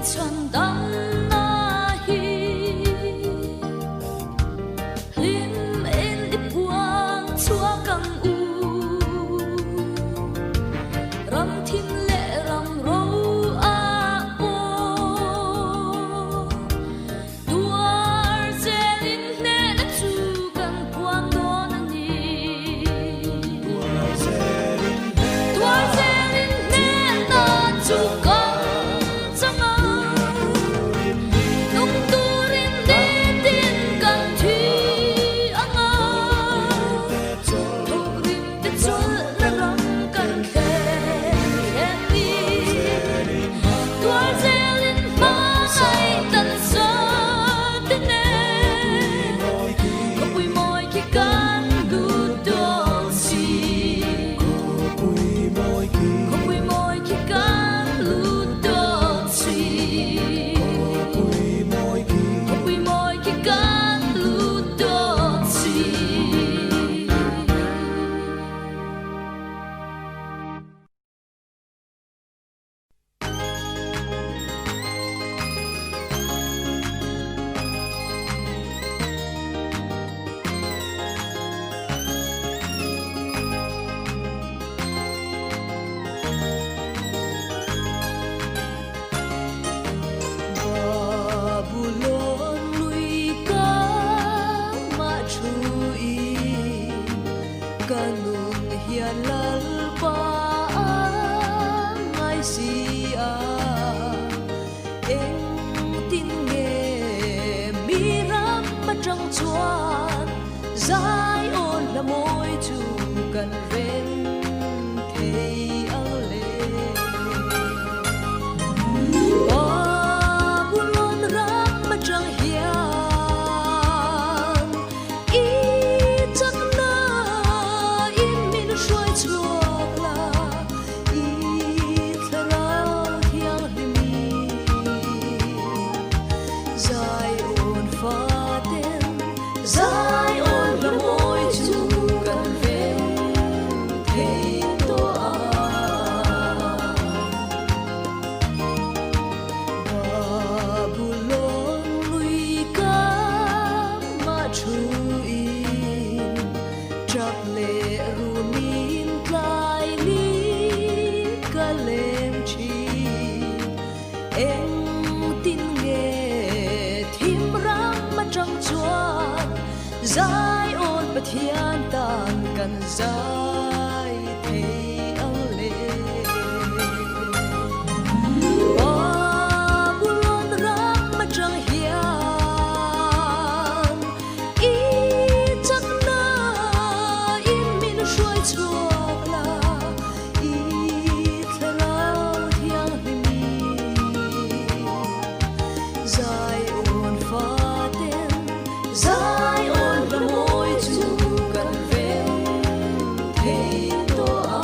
Chhandamna hi hlim in i puang chhuak ang u. Ram thim leh ram ro ah pawh tuar zelin hnehna chu kan puang dawn a ni. Tuar zelin hnehna chu kan chang a, nung turin nitin kan thi ang a, thawkrim te chawlhna ram kan thlen thlen ni. Tuar zelin hmangaih tan zate nen khawpui mawi khi kan lut dawn si. Khawpui mawi khi kan lut dawn si. Khawpui mawi khi kan lut dawn si. Babulon lui ka mah thu in ka nun hian Lalpa a ngai si a, engtin nge mi ram atang chuan Zion hla mawi chu kan rem thei ang le. Babulon ram atang hian i chakna in min hruai chhuak la, i thlarau thianghlim Zion faten Zion hla mawi chu kan rem thei tawh a. Babulon lui ka mah thu in tap leh rumin tlai ni ka leng thin. Engtin nge thim ram atang chuan Zion Pathian tan kan zai thei ang le. Babulon ram atang hian i chakna in min hruai chhuak la. I thlarau thianghlim Zion faten Zion hla mawi chu kan rem thei tawh a.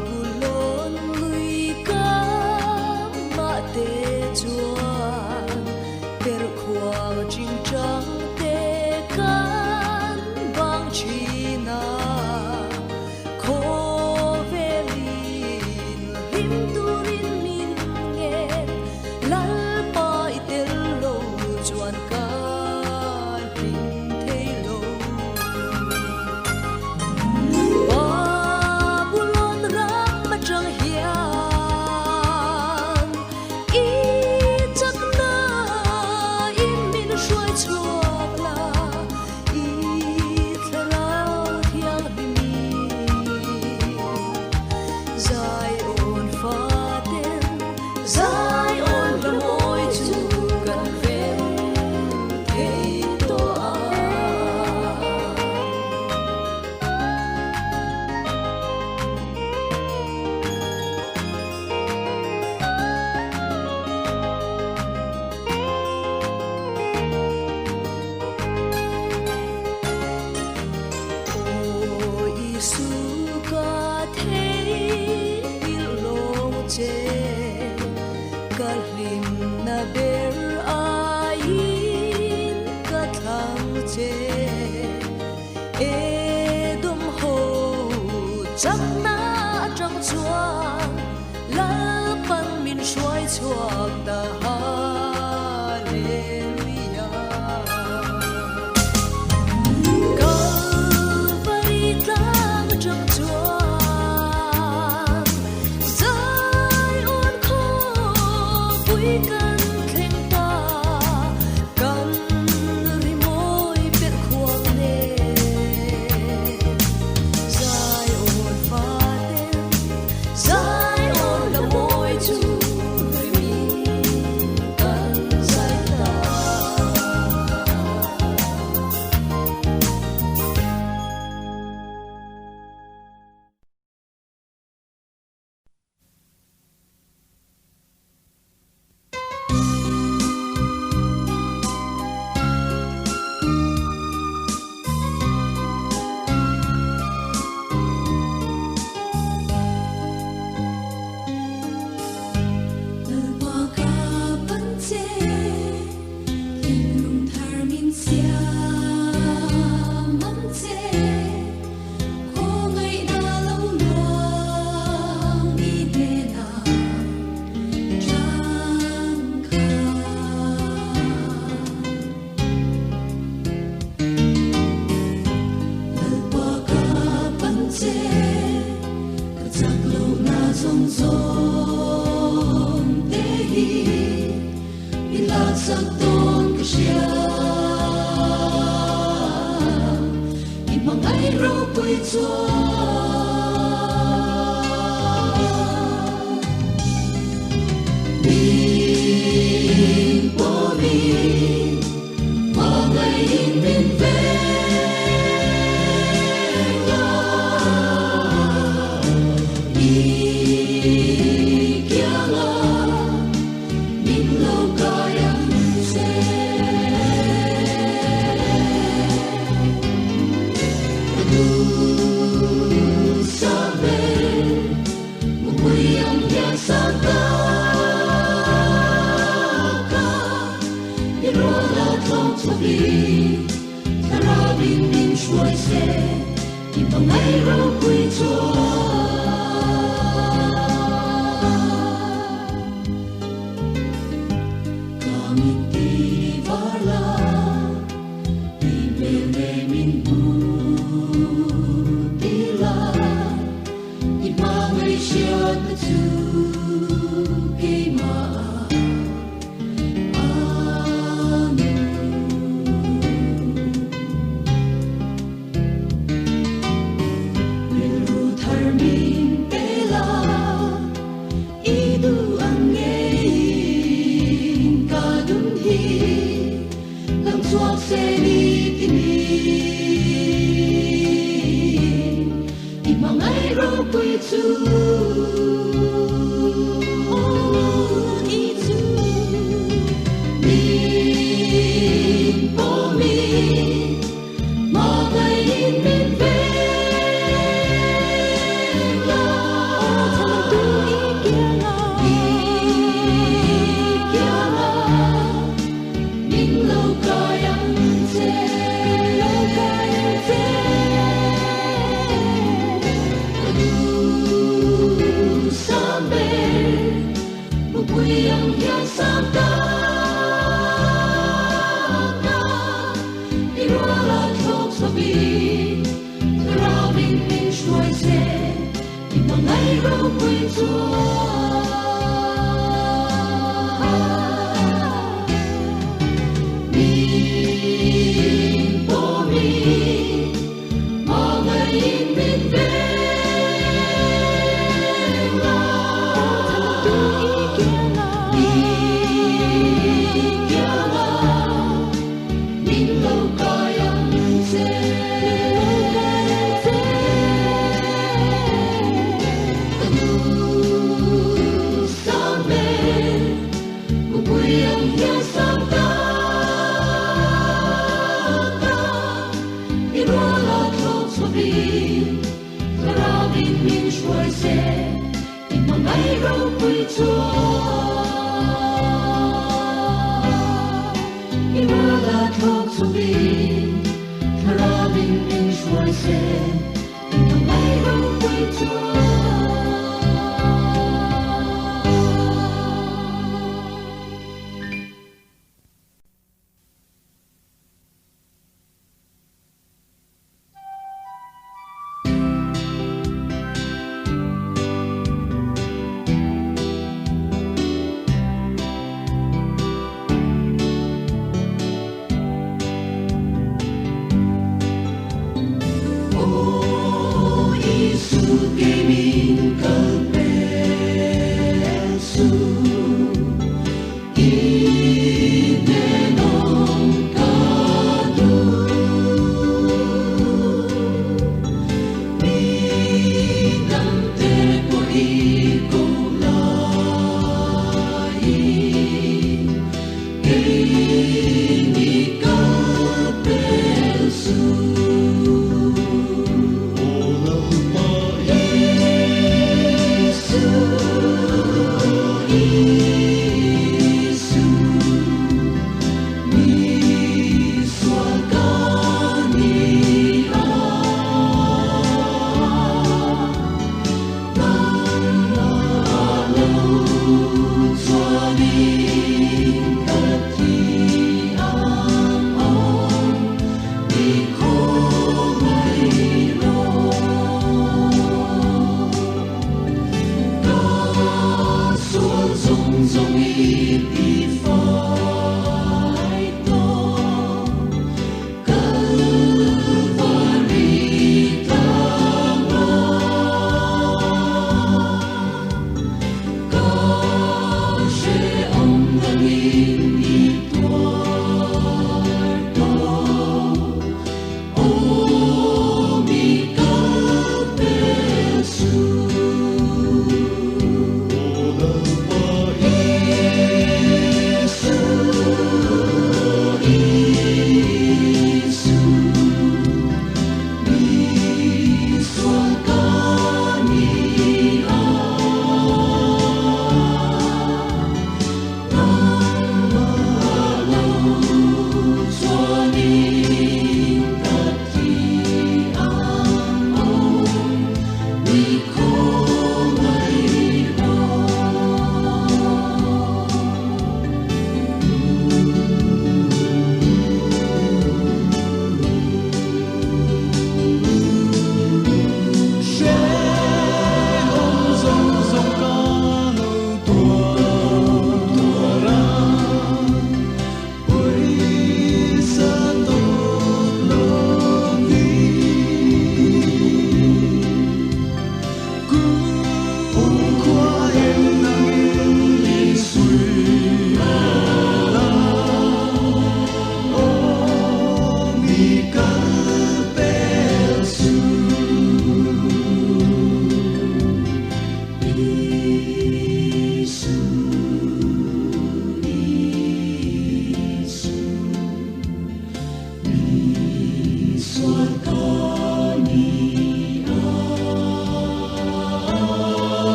Babulon lui ka mah te chuan perhkhuang chingchang te kan bang thin a, khawvelin hlim turin min ngen, Lalpa i tel lo chuan ka hlim thei lo. Babulon ram atang hian I chakna in min hruai chhuak la, i thlarau thianghlim Zion faten Zion hla mawi chu kan rem thei tawh a. Aw Isu ka theihngilh lawng che, ka hlimna ber aiin ka thlang che. Edom ho chakna atang. chuan Lalpan min hruai chhuak ta Hallelujah. Kalvari tlang atang chuan Zion khawpui kan thleng ta, kan rimawi perh khuang nen. Zion faten, Zion la mawi chu rimi kan zai ta. Lalpa ka pan che, thinlung thar min siam ang che. Khawngaihna lo luang i hnenah changkha. Lalpa ka pan che, ka chak lohna zawng zawng te hi min laksak dawn ka hria. I hmangaih ropui chuan min pawmin hmangaihin min veng la. I kianga min lo kai ang che. Ka duh sa ve, mupui ang hian sa ta ka. I rual a tlawng chhuakin, thlarauin min hruai se, i hmangaih ropui chuan. Ka mit ti var la, i hmel ne min hmu ti la, i hmangaih hriatna chu keimah a nu. Rilru thar min pe la, i duh ang ngeiin ka nun hi lang chhuak se ni ti ni. I hmangaih ropui chu, i chu min pawmin hmangaihin min veng la. I kianga min lo kai ang che. Ka duh sam ber, mupui ang hian sam ta ka. I rual a thlawk chhuakin, thlarauin min hruai se, i hmangaih ropui chuan. Min pawmin hmangaihin min veng la. I kianga min lo kai ang che. Ka duh sam ber, mupui ang hian sam ta ka. I rual a thlawk chhuakin, thlarauin min hruai se, i hmangaih ropui chuan. I rual a thlawk chhuakin, thlarauin min hruai se, i hmangaih ropui chuan.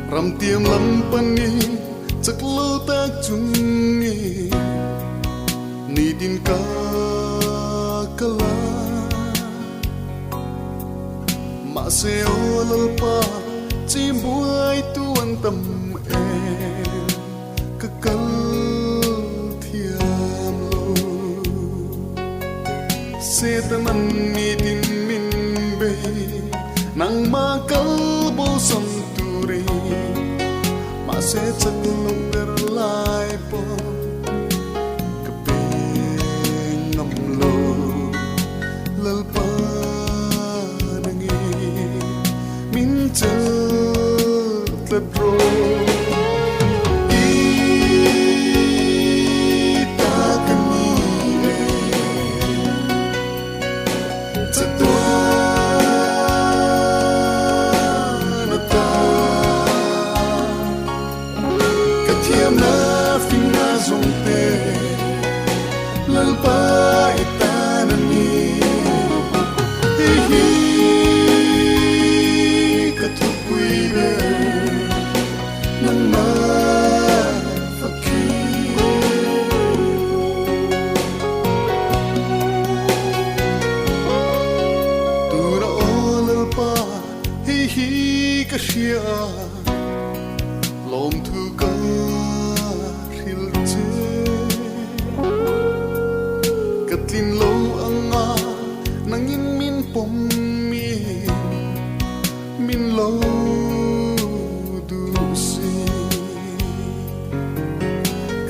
Ramtiam lam panin chak lo tak chungin nitin ka kala mahse aw Lalpa chimbuai tu an tam em ka kal thiam lo Setanan nitin min bei nangma kal bo sam turin mahse chak lo ber lai pawh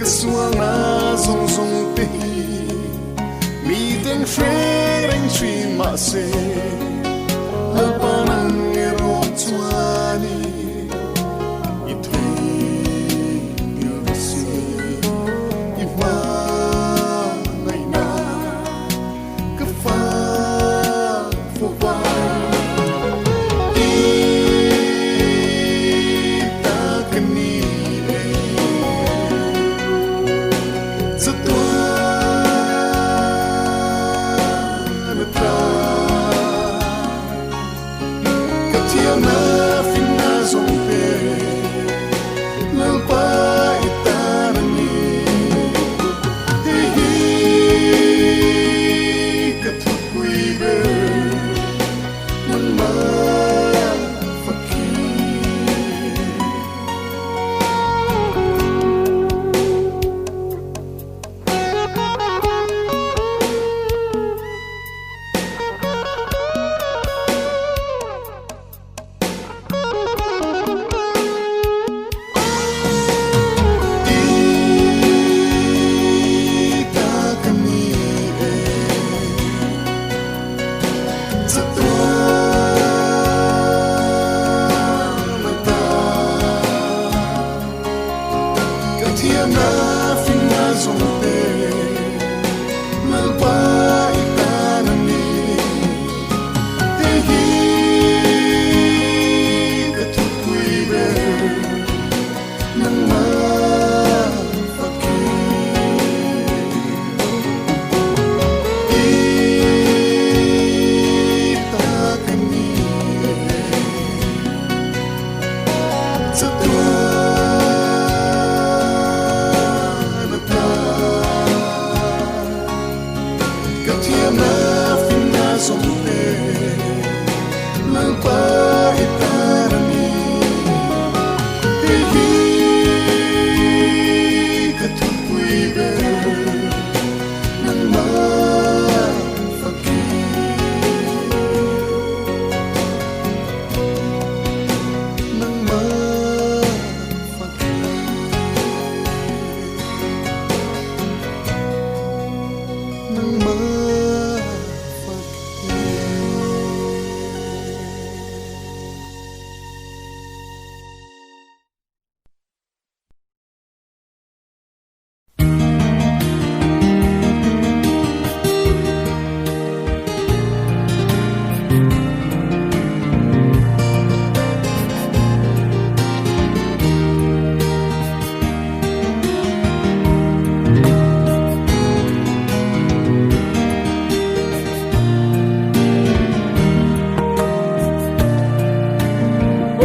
Ka sualna zawng zawng te hi mi ten hre reng thin mahse Lalpa nang erawh chuan i theih si i hmangaihna ka fak fo va i ta ka ni e chatuan ata ka thiamna finna zawng te Lalpa i tan a ni. Hei hi ka thupui ber nangmah fakhi. I ta ka ni e chatuan ata ka thiamna finna zawng te Lalpa i tan a ni. Hei hi ka thupui ber nangmah fakhi. I ta ka ni e chatuan ata ka thiamna finna zawng te Lalpa i tan a ni. Hei hi ka thupui ber nangmah fakhi. Nangmah fakhi. Nangmah fakhi.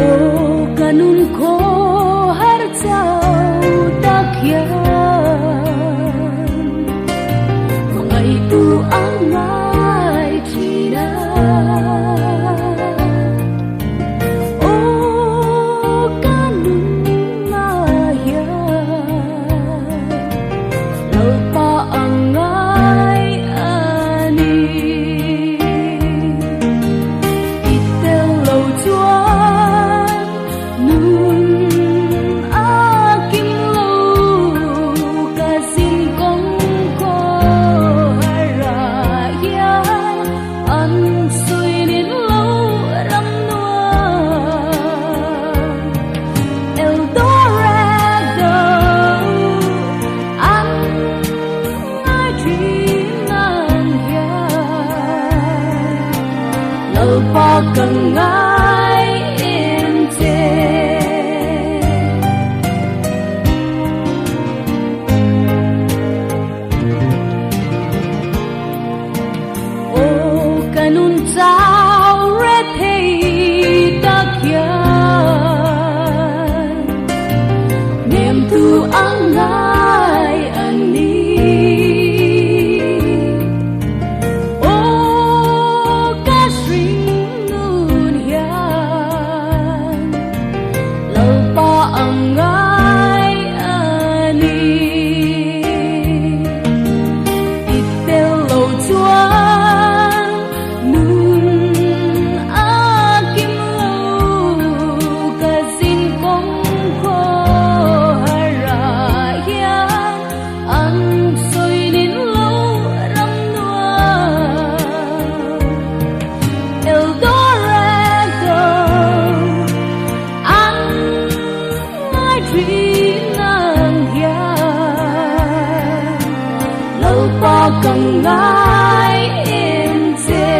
Aw ka nun khawhar chau tak hian hmangaihtu a ngai thin a. Aw ka nunah hian Lalpa a ngai a ni. I tel lo chuan nun a kim lo ka zin kawng khawhar ah hian an suinin lo ram nuam Eldorado an ngai thin ang hian Lalpa ka ngai em che. Aw ka nun chau rethei tak hian hnemtu a ngai a ni. Aw ka hring nun ngai em che.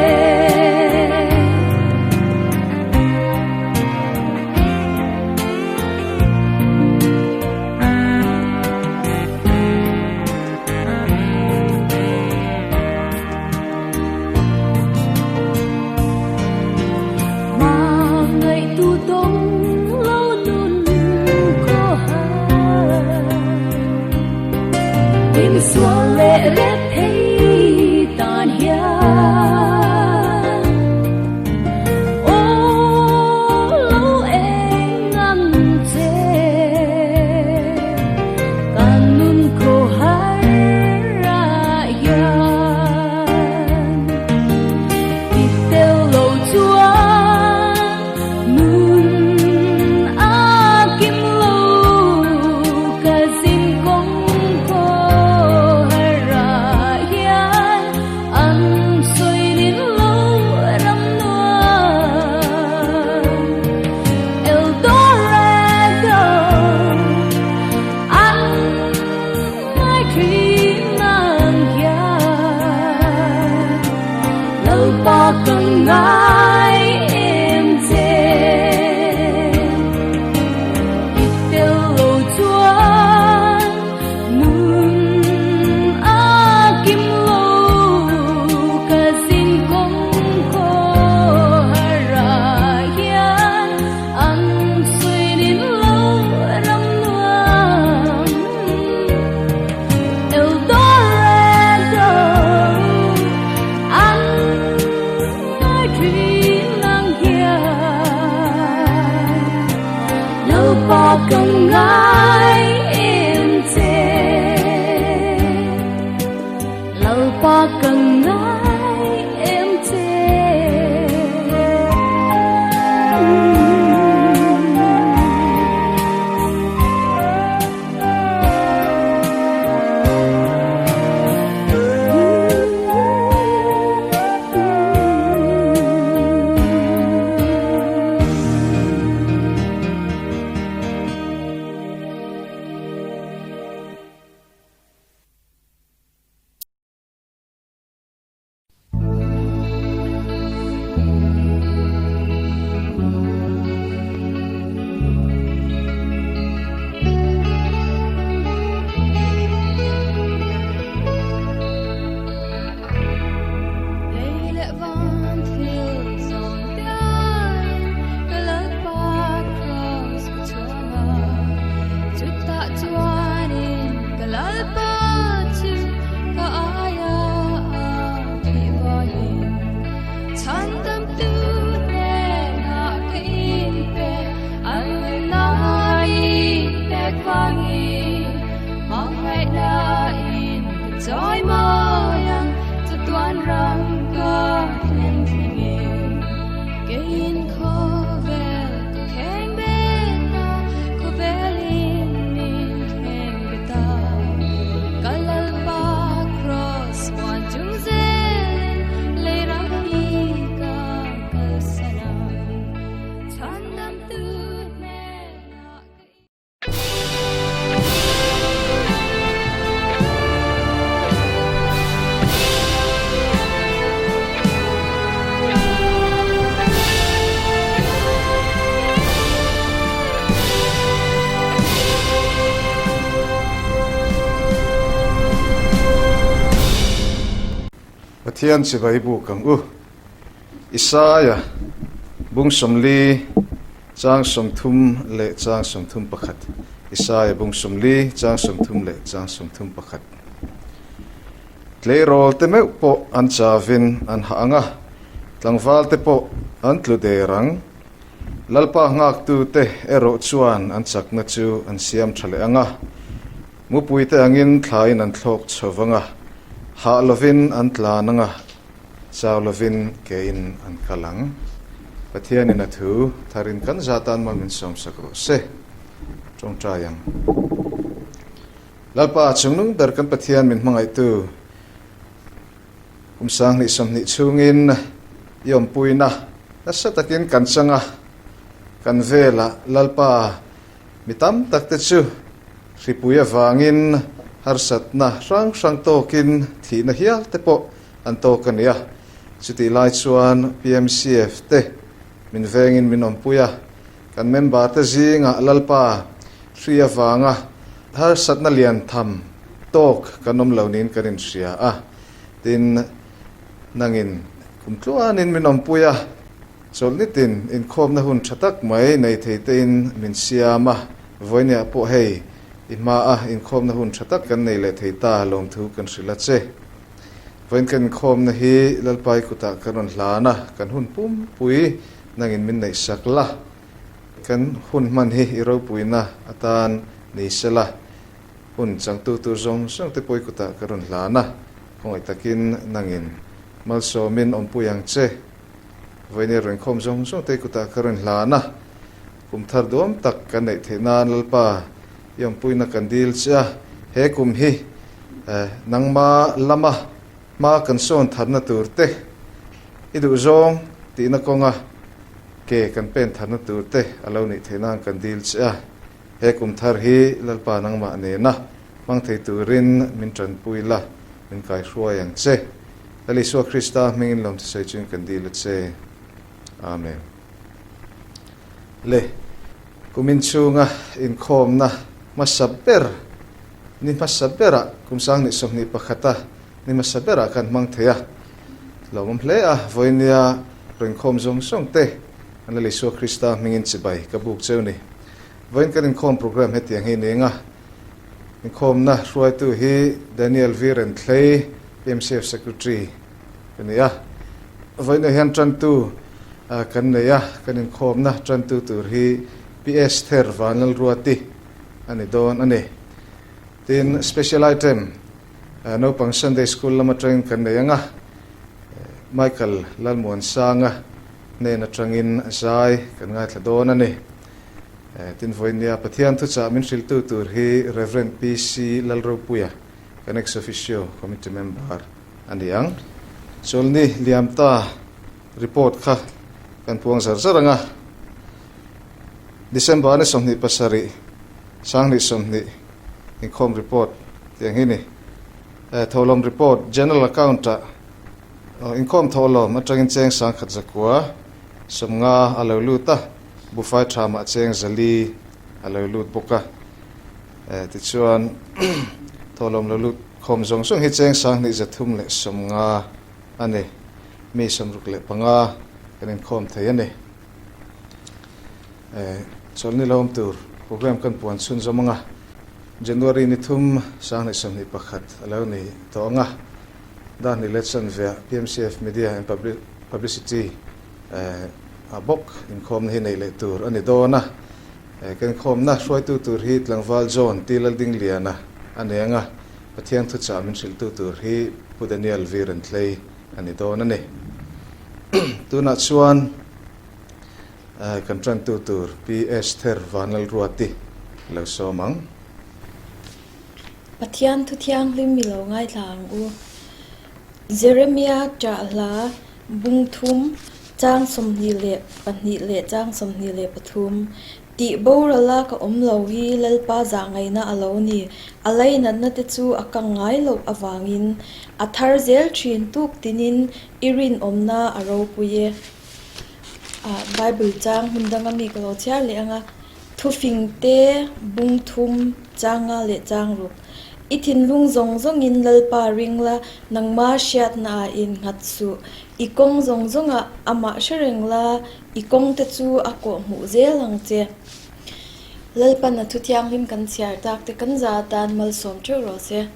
Hmangaihtu dawng lo nun khaw har. Min sual leh rep thei tan hian. Aw lo eng ang che. Kan nun khaw har ah hian. I tel lo chuan nun a kim lo, ka zin kawng khaw har ah hian an sawi nin lo ram nuam. El Dorado an ngai thin ang hian Lalpa ka ngai em che. I tel lo chuan nun a kim lo, ka zin kawng khaw har ah hian an sawi nin lo ram nuam. El Dorado an ngai thin ang hian Lalpa ka ngai em che. Lalpa ka ngai em che. Lei leh van thil zawng piain ka Lalpa Kraws ka chhuang a, chutah chuanin ka Lalpa chu ka aia a thih vangin chhandamtu hnenah ka inpe an nunnain pek vangin hmangaihnain ka chawi mawi ang chatuan ram ka thlen thlengin keiin khawvel ka kheng bet a, khawvelin min kheng bet a. Ka Lalpa Kraws huan chung zelin lei ram hi ka kalsan ang, chhandamtu hnenah ka Pathian chibai buk ang u. Isaia bung 40 chang 30 leh chang 31. Isaia bung 40 chang 30 leh chang 31. Tleirawl te meuh pawh an chavin an hah ang a, tlangval te pawh an tlu der ang. Lalpa nghaktute erawh chuan an chakna chu an siam tha leh ang a, mupuite angin thlain an thlawk chho vang a, hah lovin an tlan ang a, chau lovin kein an kal ang. Pathianin a thu tharin kan zatan mal min sawmsak rawh se. Tawngtai ang. Lalpa chungnung ber kan Pathian min hmangaihtu kum 2020 chhungin i awmpuina nasa takin kan chang a, kan velah Lalpa mi tam tak te chu hripui avangin Harsatna hrang hrang tawkin thihna hial te pawh an tawk a ni a. Chutih lai chuan PMCF te min vengin min awmpui a, kan member te zingah Lalpa hri avanga harsatna lian tham tawk kan awm lo niin kan inhria a. Tin, nangin kum tluanin min awmpui a. Chawlhnitin inkhawmna hun tha tak mai nei thei tein min siam a, vawinia pawh hei i hmaa inkhawmna hun tha tak kan nei leh thei ta lawmthu kan hrilh a che. Vawiin kan inkhawmna hi Lalpai kutah kan rawn hlan a, kan hun pumpui nangin min neihsak la, kan hun hman hi i ropuina atan ni sela, hun changtu tur zawng zawng te pawh i kutah kan rawn hlan a, khawngaih takin nangin malsawmin awmpui ang che. Vawinia rawnkhawm zawng zawng te kutah ka rawn hlan a, kum thar duam tak kan neih theih nan Lalpa i awmpuina kan dil che a, he kum hi nangma lama hma kan sawn tharna tur te, i duhzawng tihna kawnga ke kan pen tharna tur te a lo nih theih nan kan dil che a, he kum thar hi Lalpa nangmah nena hmang thei turin min tanpui la, min kaihruai ang che. Lal Isua Krista hmingin lawmthu sawi chuin kan dil a che. Amen. Le, kumin chhunga inkhawmna hmasa ber, ni hmasa berah, kum 2021 ni hmasa berah khan hmang thei a. Lawmawm hle a, vawinia rinkhawm zawng zawng te an Lal Isua Krista hmingin chibai ka buk cheu ni. Vawiin kan inkhawm program hetiang hi ni eng a. Inkhawmna hruaitu hi Daniel V. Renthlei, PMCF Secretary ka ni a. Vawiinah hian tantu kan nei a, kan inkhawmna tantu tur hi Pi Esther Vanlalruati a ni dawn a ni. Tin, Special Item naupang Sunday School lam atangin kan nei ang a, Michael Lalmuansanga hnen atangin zai kan ngaithla dawn a ni. Tin, vawiinnia Pathian thuchah min hrilhtu tur hi Rev. PC Lalropuia, kan ex officio committee member a ni ang. Chawlni Liamta report kha kan puang zar zar ang a, December ni 27, 2020 inkhawm report tih ang hi ni. Thawhlawm report General Account-ah inkhawm thawhlawm atangin cheng 1150 a lo lut a. Buffet tha mah cheng zali a lo lut bawk a, tichuan thawhlawm lo lut khawm zawng zawng hi cheng 2350 a ni. Mi 65 kan inkhawm thei a ni. Chawlhni lo awm tur program kan puan chhun zawm ang a, January ni thum 2021 a lo ni tawh ang a, Dahni leh Chanveah PMCF Media and Publicity A bawk inkhawmna hi neih leh tur a ni dawn a, ka inkhawmna hruaitu tur hi Tlangval John T. Laldingliana a ni ang a, Pathian thuchah min hrilhtu tur hi Pu Daniel V. Renthlei a ni dawn a ni. Tunah chuan kan tantu tur Pi Esther Vanlalruati lo sawm ang. Pathian thu thianghlim i lo ngaithla ang u. Jeremia ṭah hla bung thum, chang 22 leh chang 23, Tih borala ka awm lo hi Lalpa zah ngaihna a lo ni, a lainatna te chu a kang ngai loh avangin a thar zel ṭhin tuk tinin i rinawmna a ropui e. Bible chang hmun danga mi ka lo chhiar leh ang a, Thufing te bung thum, chang nga leh chang ruk. I thinlung zawng zawngin Lalpa ring la, nangma hriatnaah in nghat suh. I kawng zawng zawngah amah hre reng la, i kawngte chu a kawh hmuh zel ang che. Lalpan a thu thianghlim kan chhiar tak te kan za atan malsawm theuh rawh se.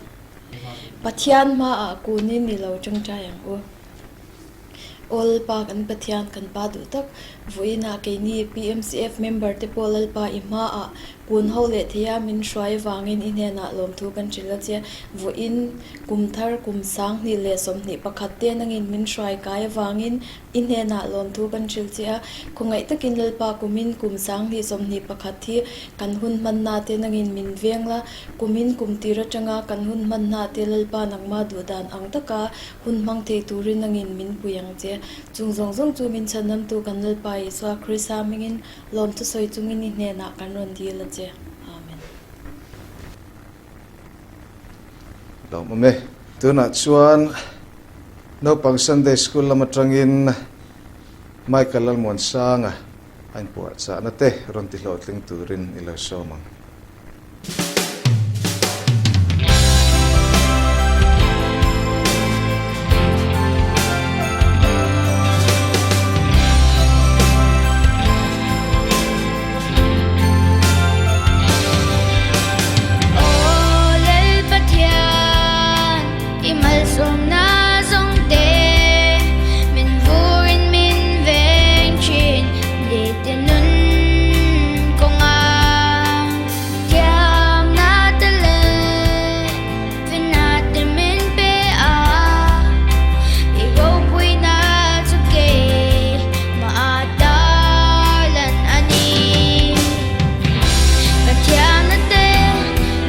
Pathian hmaah kunin i lo tawngtai ang u. Aw Lalpa kan Pathian kan Pa duh tak, vawiinah keini PMCF member te pawh Lalpa i hmaah kun ho leh theia min hruai avangin i hnenah lawmthu kan hrilh a che. Vawiin kum thar kum 2021 te nangin min hruai kai avangin i hnenah lawmthu kan hrilh che a. Khawngaih takin Lalpa kumin kum 2021 hi kan hun hmanna te nangin min veng la, kumin kum tir atanga kan hun hmanna te Lalpa nangma duh dan ang taka Hun hmang thei turin nangin min pui ang che. Chung zawng zawng chu min chhanamtu kan Lalpa Isua Krista hmingin lawmthu sawi chungin i hnenah kan rawn dil a che. Amen. Lawmawm e. Tunah chuan naupang Sunday School lam atangin Michael Lalmuansanga a inpuahchahna te rawn ti hlawhtling turin i lo sawm ang. Aw Lal Pathian, i malsawmna zawng te min vurin min veng thin lehte nun kawnga thiamna te leh finna te min pe a, i ropuina chu kei mah tarlan a ni. Ka thiamna te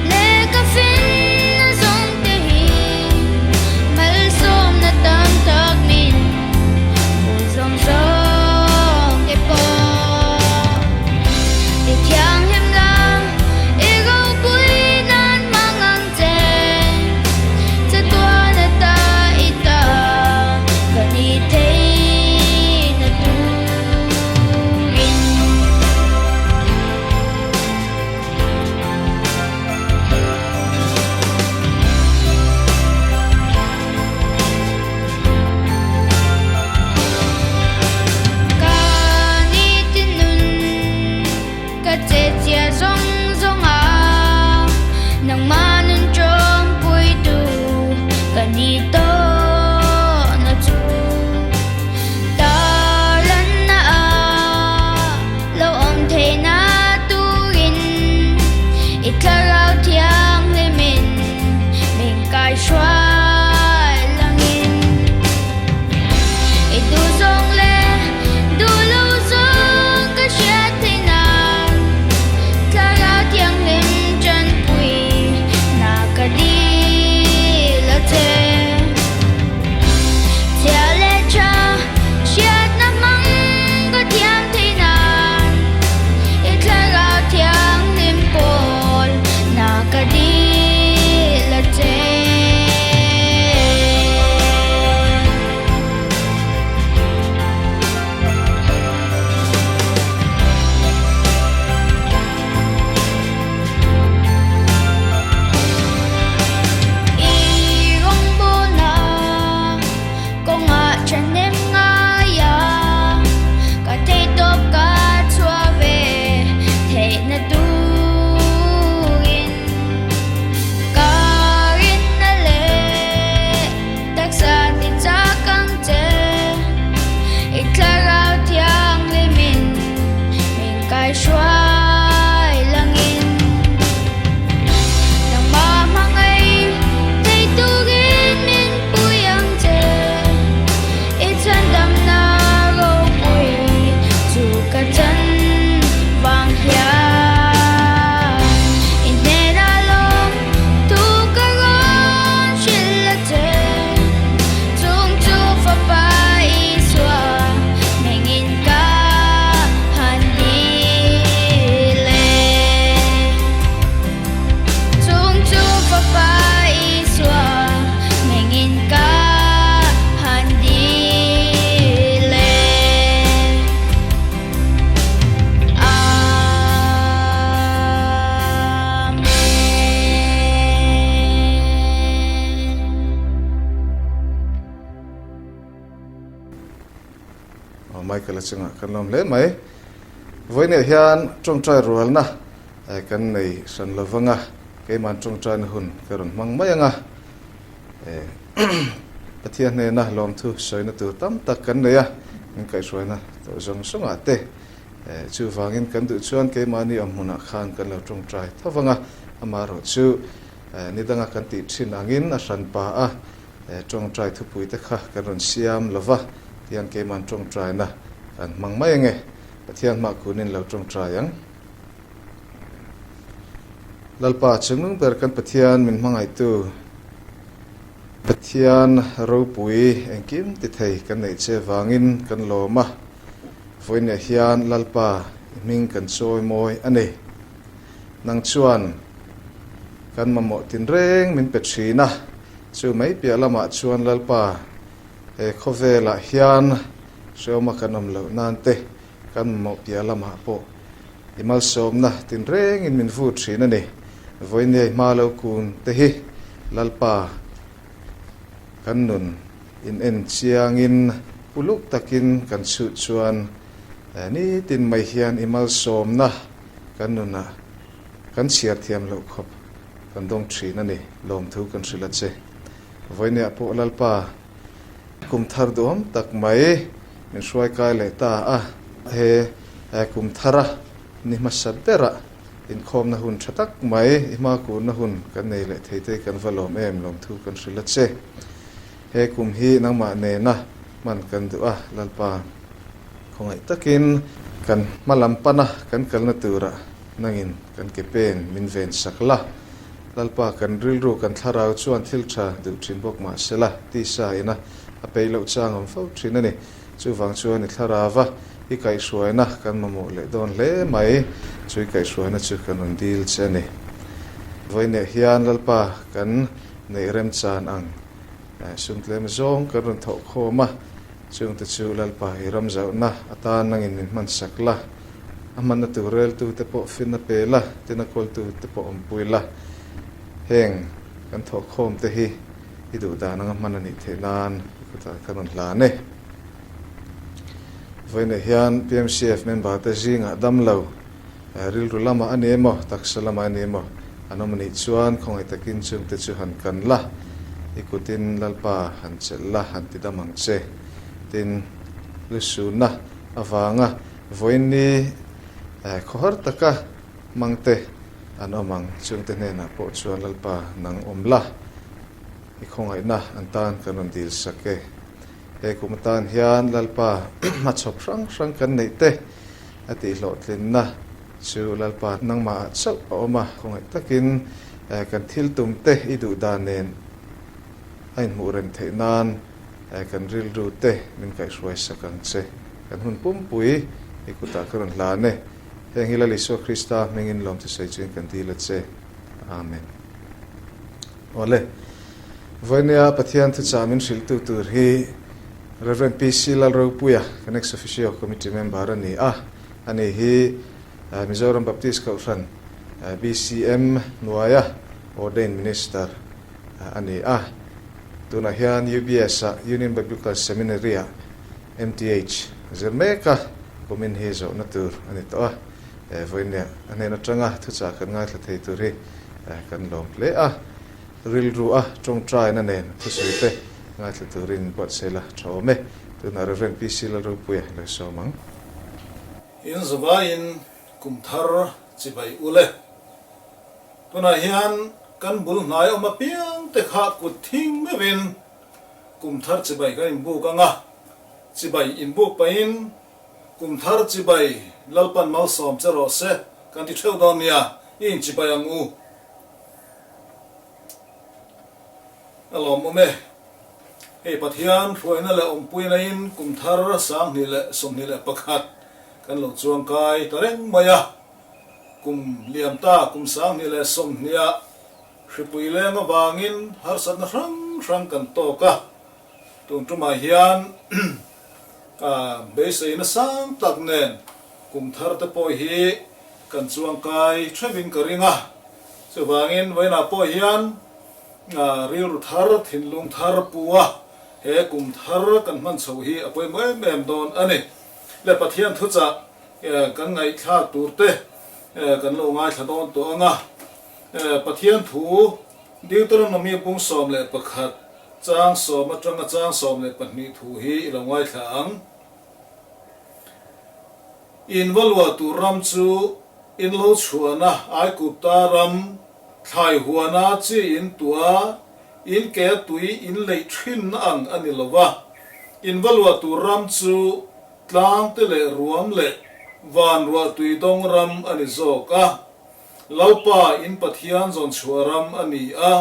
leh ka finna zawng te hi malsawmna tam tak min hmu zawng zawng te pawh ti thianghlim la i ropui nan mang ang che chatuan ata i ta ka ni theihna turin. Ka ni ti nun ka che chia zawng zawng a, nangmah nun tawngpuitu ka ni tawhna chu. Tarlanna a lo awm theihna turin i thlarau thianghlimin min kaihruai langin i duh zawng leh duh lo zawng ka hriat theih nan thlarau thianghlim tanpui na ka dil a che. Chhia leh tha hriatna hmang ka thiam thei nan i thlarau thianghlim pawl na ka dil a che. I rawngbawlna kawngah thahnem ngai a, ka theihtawp ka chhuah ve theihna turin ka rinna leh taksa ti chak ang che. I thlarau thianghlimin min kaihruai langin nangmah hmangaih thei turin min pui ang che. I chhandamna ropui chu ka chan vang hian i hnenah lawm thu ka rawn hrilh a che. Chung chu fapa Isua hmingin ka han dil e. Chung chu fapa Isua hmingin ka han dil e. Amen. Michael a chungah kan lawm hle mai. Vawiinah hian tawngtai rualna kan nei hran lo vang a, keimahn tawngtaina hun ka rawn hmang mai ang a. Pathian hnena lawmthu sawina tur tam tak kan nei a, min kaihhruaina tawh zawng zawngah te chuvangin kan duh chuan keimahni awm hmunah khan kan lo tawngtai tho vang a, amaherawhchu Ni danga kan tih thin angin a hran pa a, tawngtai thupui te kha kan rawn siam lo va, tihian keiman tawngtaina kan hmang mai ange, Pathian hmah kunin lo tawngtai ang. Lalpa chungnung ber kan Pathian min hmangaihtu, Pathian ropui engkim ti thei kan neih che vangin kan lawm a, vawiinah hian Lalpa i hming kan chawi mawi a ni. Nang chuan. Kan mamawh tinreng min pe thin a, chu mai piah lamah chuan Lalpa he khawvelah hian hrehawma kan awm loh nan te kan mamawh piah lamah pawh i malsawmna tinrengin min vut thin a ni. Vawinia i hma lo kun te hi Lalpa kan nun in en chiangin uluk takin kan chhut chuan nitin mai hian i malsawmna kan nunah Kan chhiar thiam loh khawp kan dawng thin a ni, lawmthu kan hrilh a che. Vawinia pawh Lalpa kum thar duhawm tak mai min hruai kai leh ta a. He kum thara ni hmasa berah inkhawmna hun tha tak mai, i hma kurna hun kan nei leh thei te kan va lawm em, lawmthu kan hrilh a che. He kum hi nangmah nena hman kan duh a, Lalpa khawngaih takin kan hma lam pana kan kalna turah Nangin kan ke pen min ven sak la, Lalpa kan rilru kan thlarau chuan thil tha duh thin bawk mah se la, tisa ina a peih loh chang awm fo thin a ni. Chuvang chuan i thlarauva i kaihhruaina kan mamawh leh dawn hle mai, chu i kaihhruaina chu kan rawn dil che a ni. Vawiineh hian Lalpa kan neih remchan ang sum tlem zawng kan rawn thawh khawm a, chungte chu Lalpa i ramzauhna atan nangin min hman sak la, A hmanna tur reltute pawh finna pe la, tina kawltute pawh awmpui la. Heng kan thawhkhawmte hi i duh dan anga hman a nih theih nan i kutah ka rawn hlan e. Vawiinah hian PMCF member te zingah damlo, rilru lamah a ni emaw, taksa lamah a ni emaw an awm a nih chuan khawngaih takin chungte chu han kan la, i kutin Lalpa han chelh la, han ti dam ang che. Tin, lusunna avanga Vawiinni khawhar taka hmangte an awm ang, chungte hnenah pawh chuan Lalpa nang awm la, i khawngaihna an tan kan rawn dil sak e. He kum atan hian Lalpa hmachhawp hrang hrang kan neih te a tihhlawhtlinna chu Lalpa nangmahah chauh a awm a, khawngaih takin kan thil tum te i duh dan nen a inhmuh rem theih nan Kan rilru te min kaihhruai sak ang che. Kan hun pumpui i kutah ka rawn hlan e. Heng hi Lal Isua Krista hmingin lawm thusawi chuin kan dil a che. Amen. Awle. Vawinia Pathian thuchah min hrilhtu tur hi Rev. PC Lalropuia, kan ex officio committee member a ni a. Ani hi Mizoram Baptist Kohhran, BCM, hnuaia ordained minister a ni a. Tunah hian UBS-ah Union Biblical Seminary-ah MTH zir mek a, kumin hi zawhna tur a ni tawh a. Vawinia a hnen atanga thuchah kan ngaithla thei tur hi kan lawm hle a. Rilru a tawngtaina nen thusawi te ngaithla turin buatsaih la tha awm e. Tunah Rev. PC Lalropuia lo sawm ang. In zavaiin kum thar chibai ule. Tunah hian kan bul hnai awm apiang te kha kut thing meuhin kum thar chibai kan inbuk ang a, chibai inbuk pahin kum thar chibai Lalpan malsawm che rawh se kan ti theuh dawn nia, i inchibai ang u. A lawmawm e. Hei Pathian hruaina leh awmpuina in kum thar 2021 kan lo chuangkai ta reng mai a. Kum liam ta kum 2020 ah hripui leng avangin harsatna hrang hrang kan tawk a, tun tumah hian beiseina sang tak nen kum thar te pawh hi kan chuangkai theuhin ka ring a, chuvangin vawiinah pawh hian rilru thar, thinlung thar pu a he kum thar kan hman chhoh hi a pawimawh em em dawn a ni. Le Pathian thuchah Kan ngaihthlak tur te kan lo ngaithla dawn tawh ang a, Pathian thu Deuteronomy bung 11 chang sawm atanga chang 12 thu hi i lo ngaithla ang. In va luah tur ram chu in lo chhuahna Aigupta ram thlai huana chi in tuah in ke tui in leih thinna ang a ni lo va, in va luah tur ram chu Tlang te leh ruam leh van ruah tui dawng ram a ni zawk a, Lalpa in Pathian zawn chhuah ram a ni a,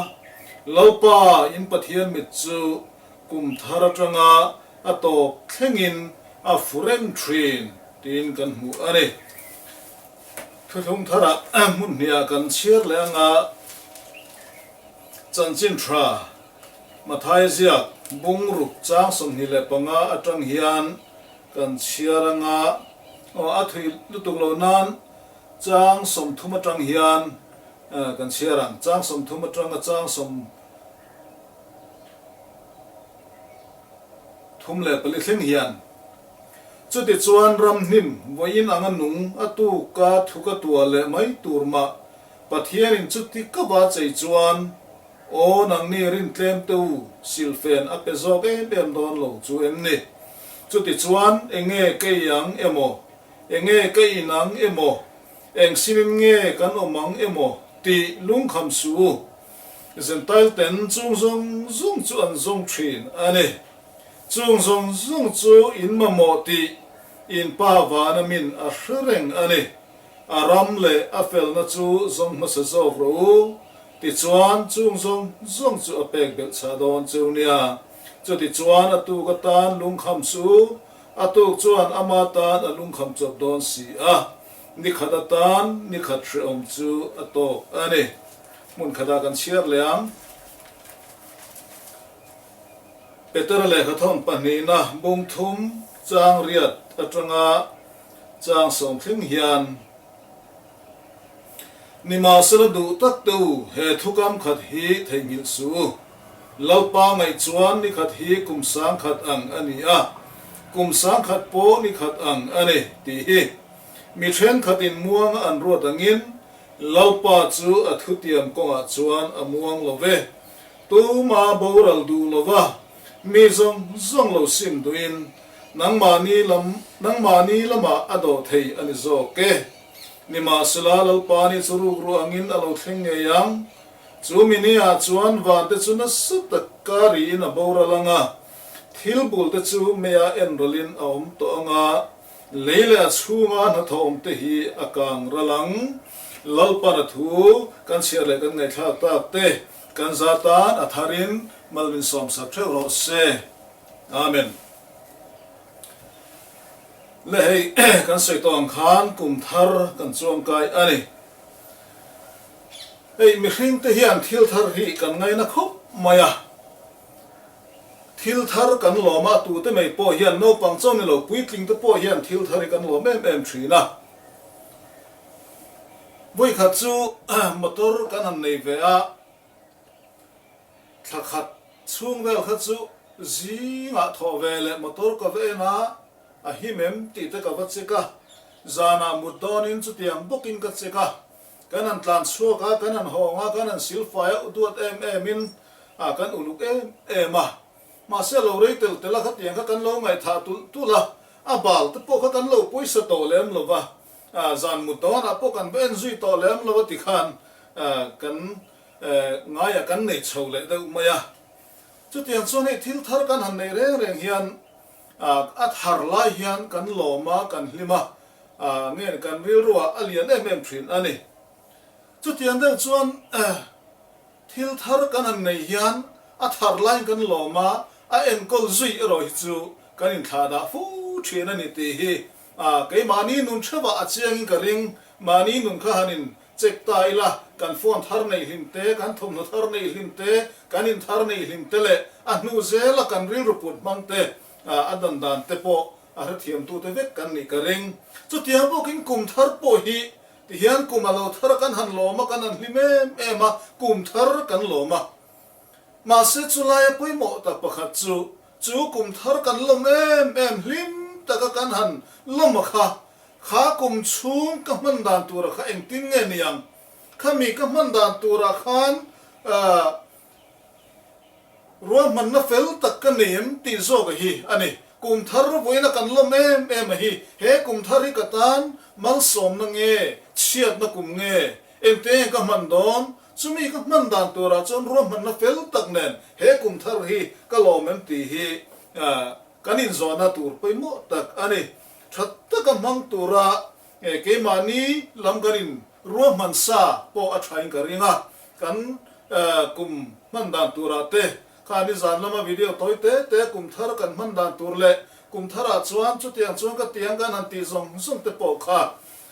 Lalpa in Pathian mit chu kum thar atanga a tawp thlengin a fu reng thin tiin kan hmu a ni. Thuthlung tharah hmun hniah kan chhiar leh anga. Chanchin Tha Mathaia ziak bung ruk chang 25 atang hian kan chhiar anga aw a thui lutuk lo nan chang 30 atang hian kan chhiar ang. Chang 30 atanga chang 34 thleng hian Chutichuan ramhnim vawiin anga nung a tuka thu ka tuah leh mai tur mah Pathianin chuti ka va chei chuan aw nangni rintlem te u silfen a pe zawk em em dawn lo chu em ni? Chutichuan enge ka i ang emaw, enge ka in ang emaw, eng simin nge kan awm ang emaw tih lungkham suh u. Zentail ten chung zawng zawng chu an zawng thin a ni. Chung zawng zawng chu in mamawh tih in pa vana min a hre reng a ni. A ram leh a felna chu zawng hmasa zawk rawh u. Tichuan, chung zawng zawng chu a pek belh chhah dawn cheu nia. Chutichuan a tuk atan lungkham suh u, a tuk chuan ama tan a lungkham chawp dawn si a. Ni khat atan ni khat hrehawm chu a tawk a ni. Hmun khatah kan chhiar leh ang. Petera lehkhathawn pahnihna bung thum chang riat atanga chang sawm thleng hian Nimahsela duh tak te u, he thukam khat hi theihnghilh suh u. Lalpa ngaih chuan ni khat hi kum sang khat ang a ni a, kum sang khat pawh ni khat ang a ni tih hi mi thenkhatin muanga an ruat angin Lalpa chu a thutiam kawngah chuan a muang lo ve. Tuma boral duh lova mi zawng zawng lo sim duhin nangmahni lam nangmahni lamah a dawh thei a ni zawk e. Nimahsela Lalpa ni chu rukru angin a lo thleng ngei ang. Chu mi niah chuan vante chu nasa taka riin a boral ang a, thil bulte chu meia en ralin a awm tawh ang a, lei leh a chhunga hnathawh awmte hi a kang ral ang. Lalpan a thu kan chhiar leh kan ngaihthlak tak te Kan za tan a tharin mal min sawmsak theuh rawh se. Amen. Le hei kan sawi tawh ang khan kum thar kan chuangkai a ni. Hei mihring te hian thil thar hi kan ngaina khawp mai a. Thil thar kan lawm a, tute mai pawh hian naupang chaw ni lo puitling te pawh hian thil thar hi kan lawm em em thin a. Vawikhat chu motor kan han nei ve a, thla khat chhung vel kha chu zingah thawh ve leh motor ka va en a, a him em tih te ka va check a, zanah mut dawnin chutiang bawkin ka check a, kan han tlan chhuak a, kan han hawng a, kan han silfai a, u duat em em in kan uluk em em a, mahse lo rei tel tel a khatiang kha kan lo ngaihthah tulh tulh a, a bal te pawh kha kan lo pawisa tawh lem lo va. Zan mut dawnah pawh kan va en zui tawh lem lo a ti khan kan ngaiah kan nei chho leh deuh mai a. Chutiang chuan hei thil thar kan han nei reng reng hian a thar lai hian kan lawm a, kan hlim a, nge kan rilruah a lian em em thin a ni. Chutiang deuh chuan Thil thar kan han nei hian a thar laiin kan lawm a, a enkawl zui erawh hi chu kan inthlah dah fo thin a ni tih hi keimahni nun theuhah a chiangin ka ring. Mahni nun kha han in check ta ila, kan phone thar neih hlim te, kan thawmhnaw thar neih hlim te, kan in thar neih hlim te leh a hnu zela kan rilru put hmang te, a dan dan te pawh a hrethiamtute vek kan nih ka ring. Chutiang bawkin kum thar pawh hi Tihian kum a lo thar a kan han lawm a, kan han hlim em em a, kum thar kan lawm a. Mahse chulaia pawimawh tak pakhat chu, chu kum thar kan lawm em em hlim taka kan han lawm a kha, kha kum chhung ka hman dan tura kha engtin nge ni ang? Khami ka hman dan turah khan ahh Ruahmanna fel tak ka nei em tih zawk a hi a ni. Kum thar vawiina kan lawm em em a hi. He kum thar hi ka tan malsawmna nge, chhiatna kum nge, engte nge ka hman dawn? Chumi ka hman dan turah chuan ruahmanna fel tak nen he kum thar hi ka lawm em tih hi kan inzawhna tur pawimawh tak a ni. Tha taka hmang tura Keimahni lam kan in ruahman sa pawh a thain ka ring a, kan kum hman dan turah te khan i zan lama video tawi te te kum thar kan hman dan tur leh kum tharah chuan chutiang chuan ka tiang kan han tih zawng zawng te pawh kha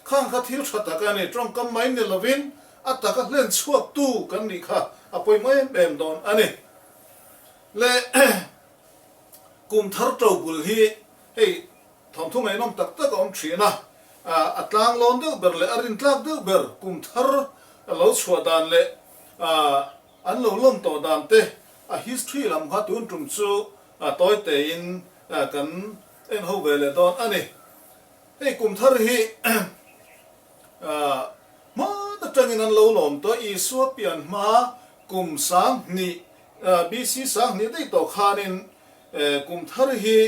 khang kha thil tha tak a ni. Tawngkam mai ni lovin a taka hlen chhuaktu kan nih kha a pawimawh em em dawn a ni. Le kum thar to bul hi hei thawnthu ngaihnawm tak tak a awm thin a, a tlang lawn deuh ber leh a rintlak deuh ber kum thar lo chhuah dan leh an lo lawm tawh dan te a history lam kha tun tum chu tawi tein kan en ho ve leh dawn a ni. Hei kum thar hi hma atangin an lo lawm tawh a, Isua pian hma kum 2000, BC 2000 daih tawh khanin kum thar hi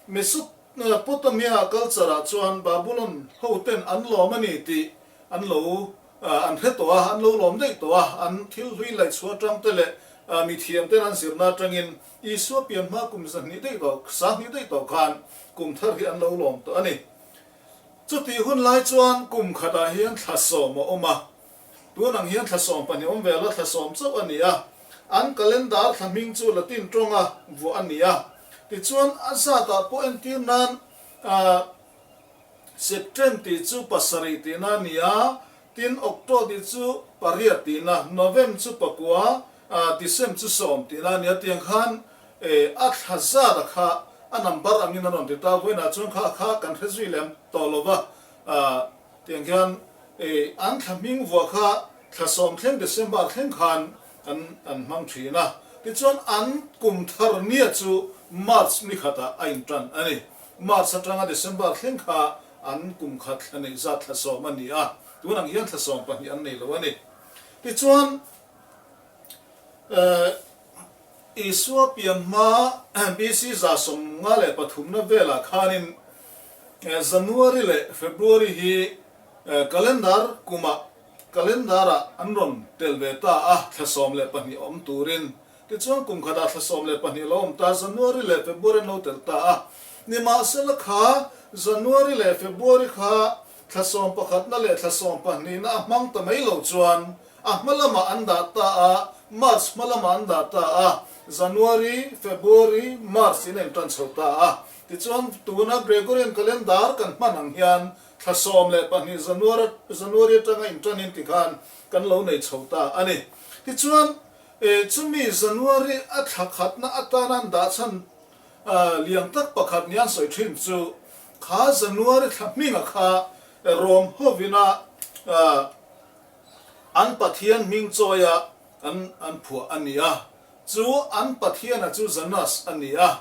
Mesopotamia culture ah chuan Babulon hoten an lawm a ni tih an lo an hre tawh a, an lo lawm daih tawh a, an thil hlui laihchhuah atang te leh mithiam ten an zirna atangin Isua pian hma kum 200 daih tawh, 2000 daih tawh khan kum thar hi an lo lawm tawh a ni. Chutih hun lai chuan kum khatah hian thla sawm a awm a, tun ang hian thla 12 awm ve la thla sawm chauh a ni a, an calendar thla hming chu Latin tawnga vuah a ni a. Tichuan a zatah pawh entir nan Septem tih chu pasarih tihna a ni a, tin Octo tih chu pariat tihna, Novem chu pakua, Decem chu sawm tihna a ni a, tiang khan a thla zat a kha a number angin a rawn ti ta, vawiinah chuan kha a kha kan hre zui lem tawh lo va, tiang hian an thla hming vuah kha thla sawm thleng December thleng khan an an hmang thin a, tichuan an kum thar nia chu March ni khatah a intan a ni. March atanga December thleng kha an kum khat thla neih zat thla sawm a ni a, tun ang hian thla 12 an nei lo a ni. Tichuan Isua pian hma BC 153 na velah khanin January leh February hi calendar kumah calendar-ah an rawn tel ve ta a, thla 12 awm turin. Tichuan kum khatah thla 12 lo awm ta, January leh February an lo tel ta a. Nimahsela kha January leh February kha thla sawmpakhatna leh thla sawmpahnihna a hmang ta mai lo chuan A hma lamah an dah ta a, March hma lamah an dah ta a, January, February, March in a intan chho ta a. Tichuan, tuna Gregorian Calendar kan hman ang hian thla 12 January January atanga intanin tikhan kan lo nei chho ta a ni. Tichuan, chumi January a thla khatna atana an dah chhan lian tak pakhat nia an sawi thin chu kha January thla hminga kha Rome hovina An Pathian hming chawia an an phuah a ni a, chu an Pathiana chu Janus a ni a.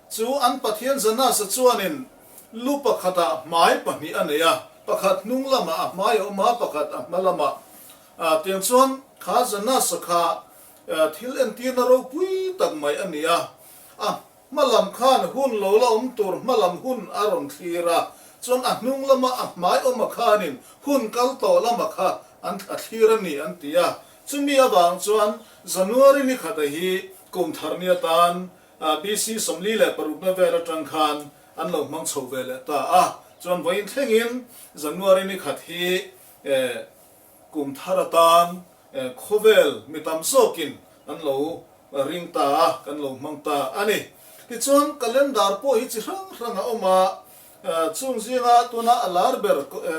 Chu an Pathian Janus-a chuanin lu pakhatah hmai pahnih a nei a, pakhat hnung lamah a hmai a awm a, pakhat a hma lamah. Tiang chuan kha Janus-a kha thil entirna ropui tak mai a ni a, a Hma lam khan hun lo la awm tur hma lam hun a rawn thlir a, chuan a hnung lama a hmai awma khanin hun kal tawh lama kha an a thlir a ni an ti a. Chumi avang chuan January ni khata hi kum thar ni atan BC 46 na vel atang khan an lo hmang chho ve leh ta a, chuan vawiin thlengin January ni khat hi kum thar atan khawvel mi tam zawkin an lo ring ta a, kan lo hmang ta a ni. Tichuan, calendar pawh hi chi hrang hrang a awm a, chung zinga tuna a lar ber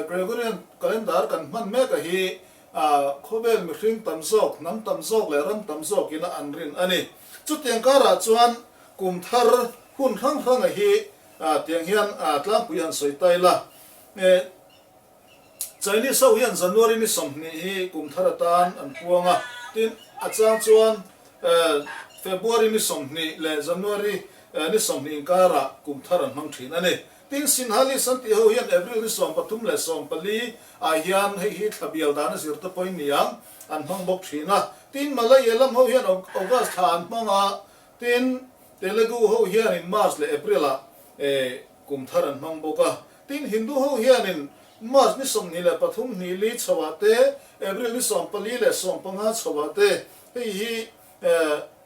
Gregorian calendar kan hman mek a hi khawvel mihring tam zawk, hnam tam zawk leh ram tam zawkin a an rin a ni. Chutiang karah chuan kum thar hun hrang hrang a hi tiang hian tlangpui han sawi ta ila. Chinese ho hian January ni 20 hi kum thar atan an puang a, tin a chang chuan February ni 20 leh January ni 20 inkarah kum thar an hmang thin a ni. Tin Sinhalese an tih ho hian April ni 13 leh 14 ah hian hei hi thla bial dan a zir te pawhin ni ang an hmang bawk thin a. Tin Malayalam ho hian August thla an hmang a, tin Telugu ho hianin March leh April ah kum thar an hmang bawk a. Tin, Hindu ho hianin March ni 23 hnih li chhoah te, April ni 14 leh 15 chhoah te, hei hi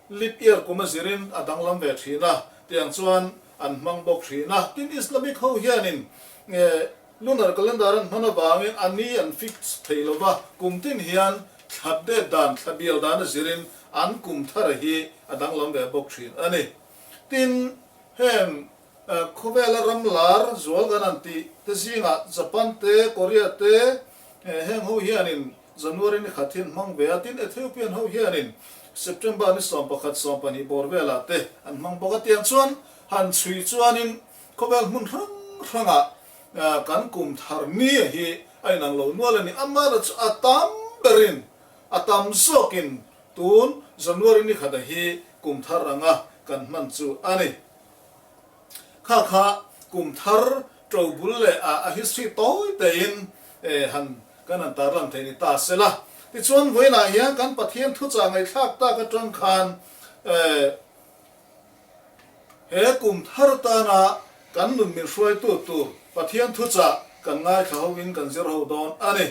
leap year kum a zirin a danglam ve thin a, tiang chuan an hmang bawk thin a. Tin, Islamic ho hianin lunar calendar an hman avangin a ni an fix thei lo va, kum tin hian thla det dan, thla bial dan a zirin an kum thar hi a danglam ve bawk thin a ni. Tin, heng Khawvela ram lar zual kan han tih te zingah Japan te, Korea te heng ho hianin January ni khat hi an hmang ve a, tin Ethiopian ho hianin September ni 11, 12 bawr velah te an hmang bawk a, tiang chuan han chhui chuanin khawvel hmun hrang hrangah kan kum thar ni hi a inang lo nual a ni. Amaherawhchu a tam berin, a tam zawkin tun January ni khata hi kum thar anga kan hman chu a ni. Kha kha kum thar ṭo bul leh a history tawi tein han kan han tarlang thei ni ta se la. Tichuan vawiinah hian kan Pathian thuchah ngaihthlak tak aṭang khan he kum thar tana kan nun min hruaitu tur Pathian thuchah kan ngaithla hoin kan zir ho dawn a ni.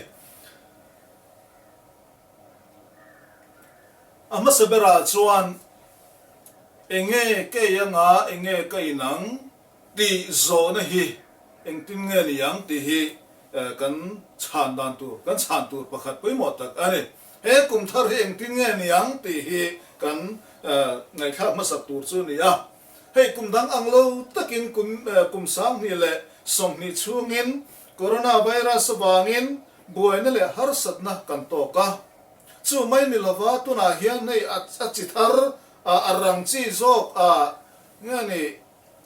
A hmasa berah chuan Enge ka ei anga, enge ka in ang tih zawhna hi engtin nge ni ang tih hi kan chhan dan tur, kan chhan tur pakhat pawimawh tak a ni. He kum thar hi engtin nge ni ang tih hi kan ngaihthlak hmasak tur chu a ni a. Hei kum dang ang lo takin kum kum 2020 chhungin Coronavirus avangin buaina leh harsatna kan tawk a. Chu mai ni lova tunah hian hei a chi thar a rang chi zawk a nge ni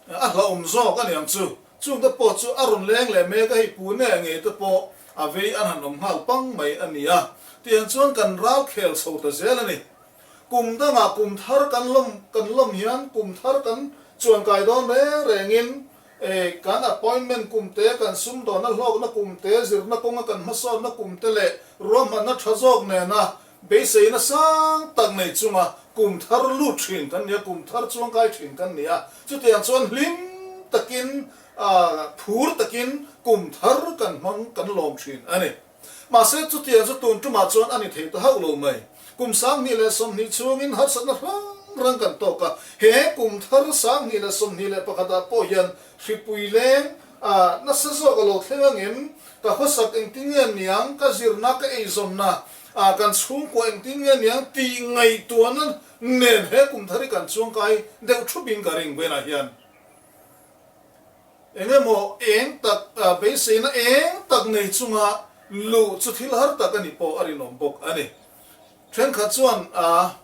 a hlauhawm zawk a ni ang chu. Chung te pawh chu a rawn leng leh mek a, hei Pune ngei te pawh a vei an han awm nghal pang mai a ni a. Tiang chuan kan ral khel chho ta zel a ni. Kum dangah kum thar kan lawm kan lawm hian kum thar kan chuankai dawn reng rengin E, kan appointment kum te, kan sumdawnna hlawkna kum te, zirna kawnga kan hmasawnna kum te leh ruahmanna tha zawk nena beiseina sang tak nei chunga kum thar lut thin kan ni a, kum thar chuangkai thin kan ni a. Chutiang chuan hlim takin, phur takin kum thar kan hmang kan lawm thin a ni. Mahse, chutiang chu tun tumah chuan a ni thei ta hauh lo mai. Kum 2020 chhungin harsatna hrang hrang kan tawk a, he kum thar 2021 ah pawh hian hripui leng a nasa zawk a lo thleng angem? Ka khawsak engtin nge niang? Ka zirna, ka eizawnna, kan chhungkua engtin nge niang tih ngaihtuahna nen he kum thar hi kan chuangkai deuh thupin ka ring vawiinah hian. Eng emaw eng tak beiseina eng tak nei chunga luh chu thil har tak a nih pawh a rinawm bawk a ni. Thenkhat chuan a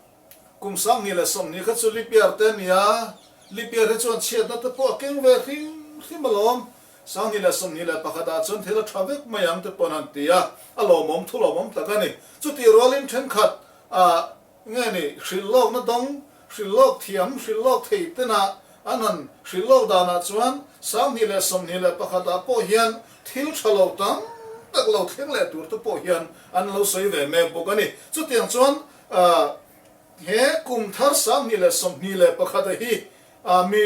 kum 2020 kha chu Lipiar te a ni a, Lipiar hi chuan chhiatna te pawh a keng ve hrim hrim alawm. 2021 ah chuan thil a tha vek mai ang te pawh an han ti a, a lawmawm thu lawmawm tak a ni. Chutih rualin thenkhat a Nge ni, hrilh lawkna dawng, hrilh lawk thiam, hrilh lawk thei tena an han hrilh lawk danah chuan 2021 ah pawh hian thil tha lo tam tak lo thleng leh tur te pawh hian an lo sawi ve mek bawk a ni. Chutiang chuan he kum thar 2021 a hi mi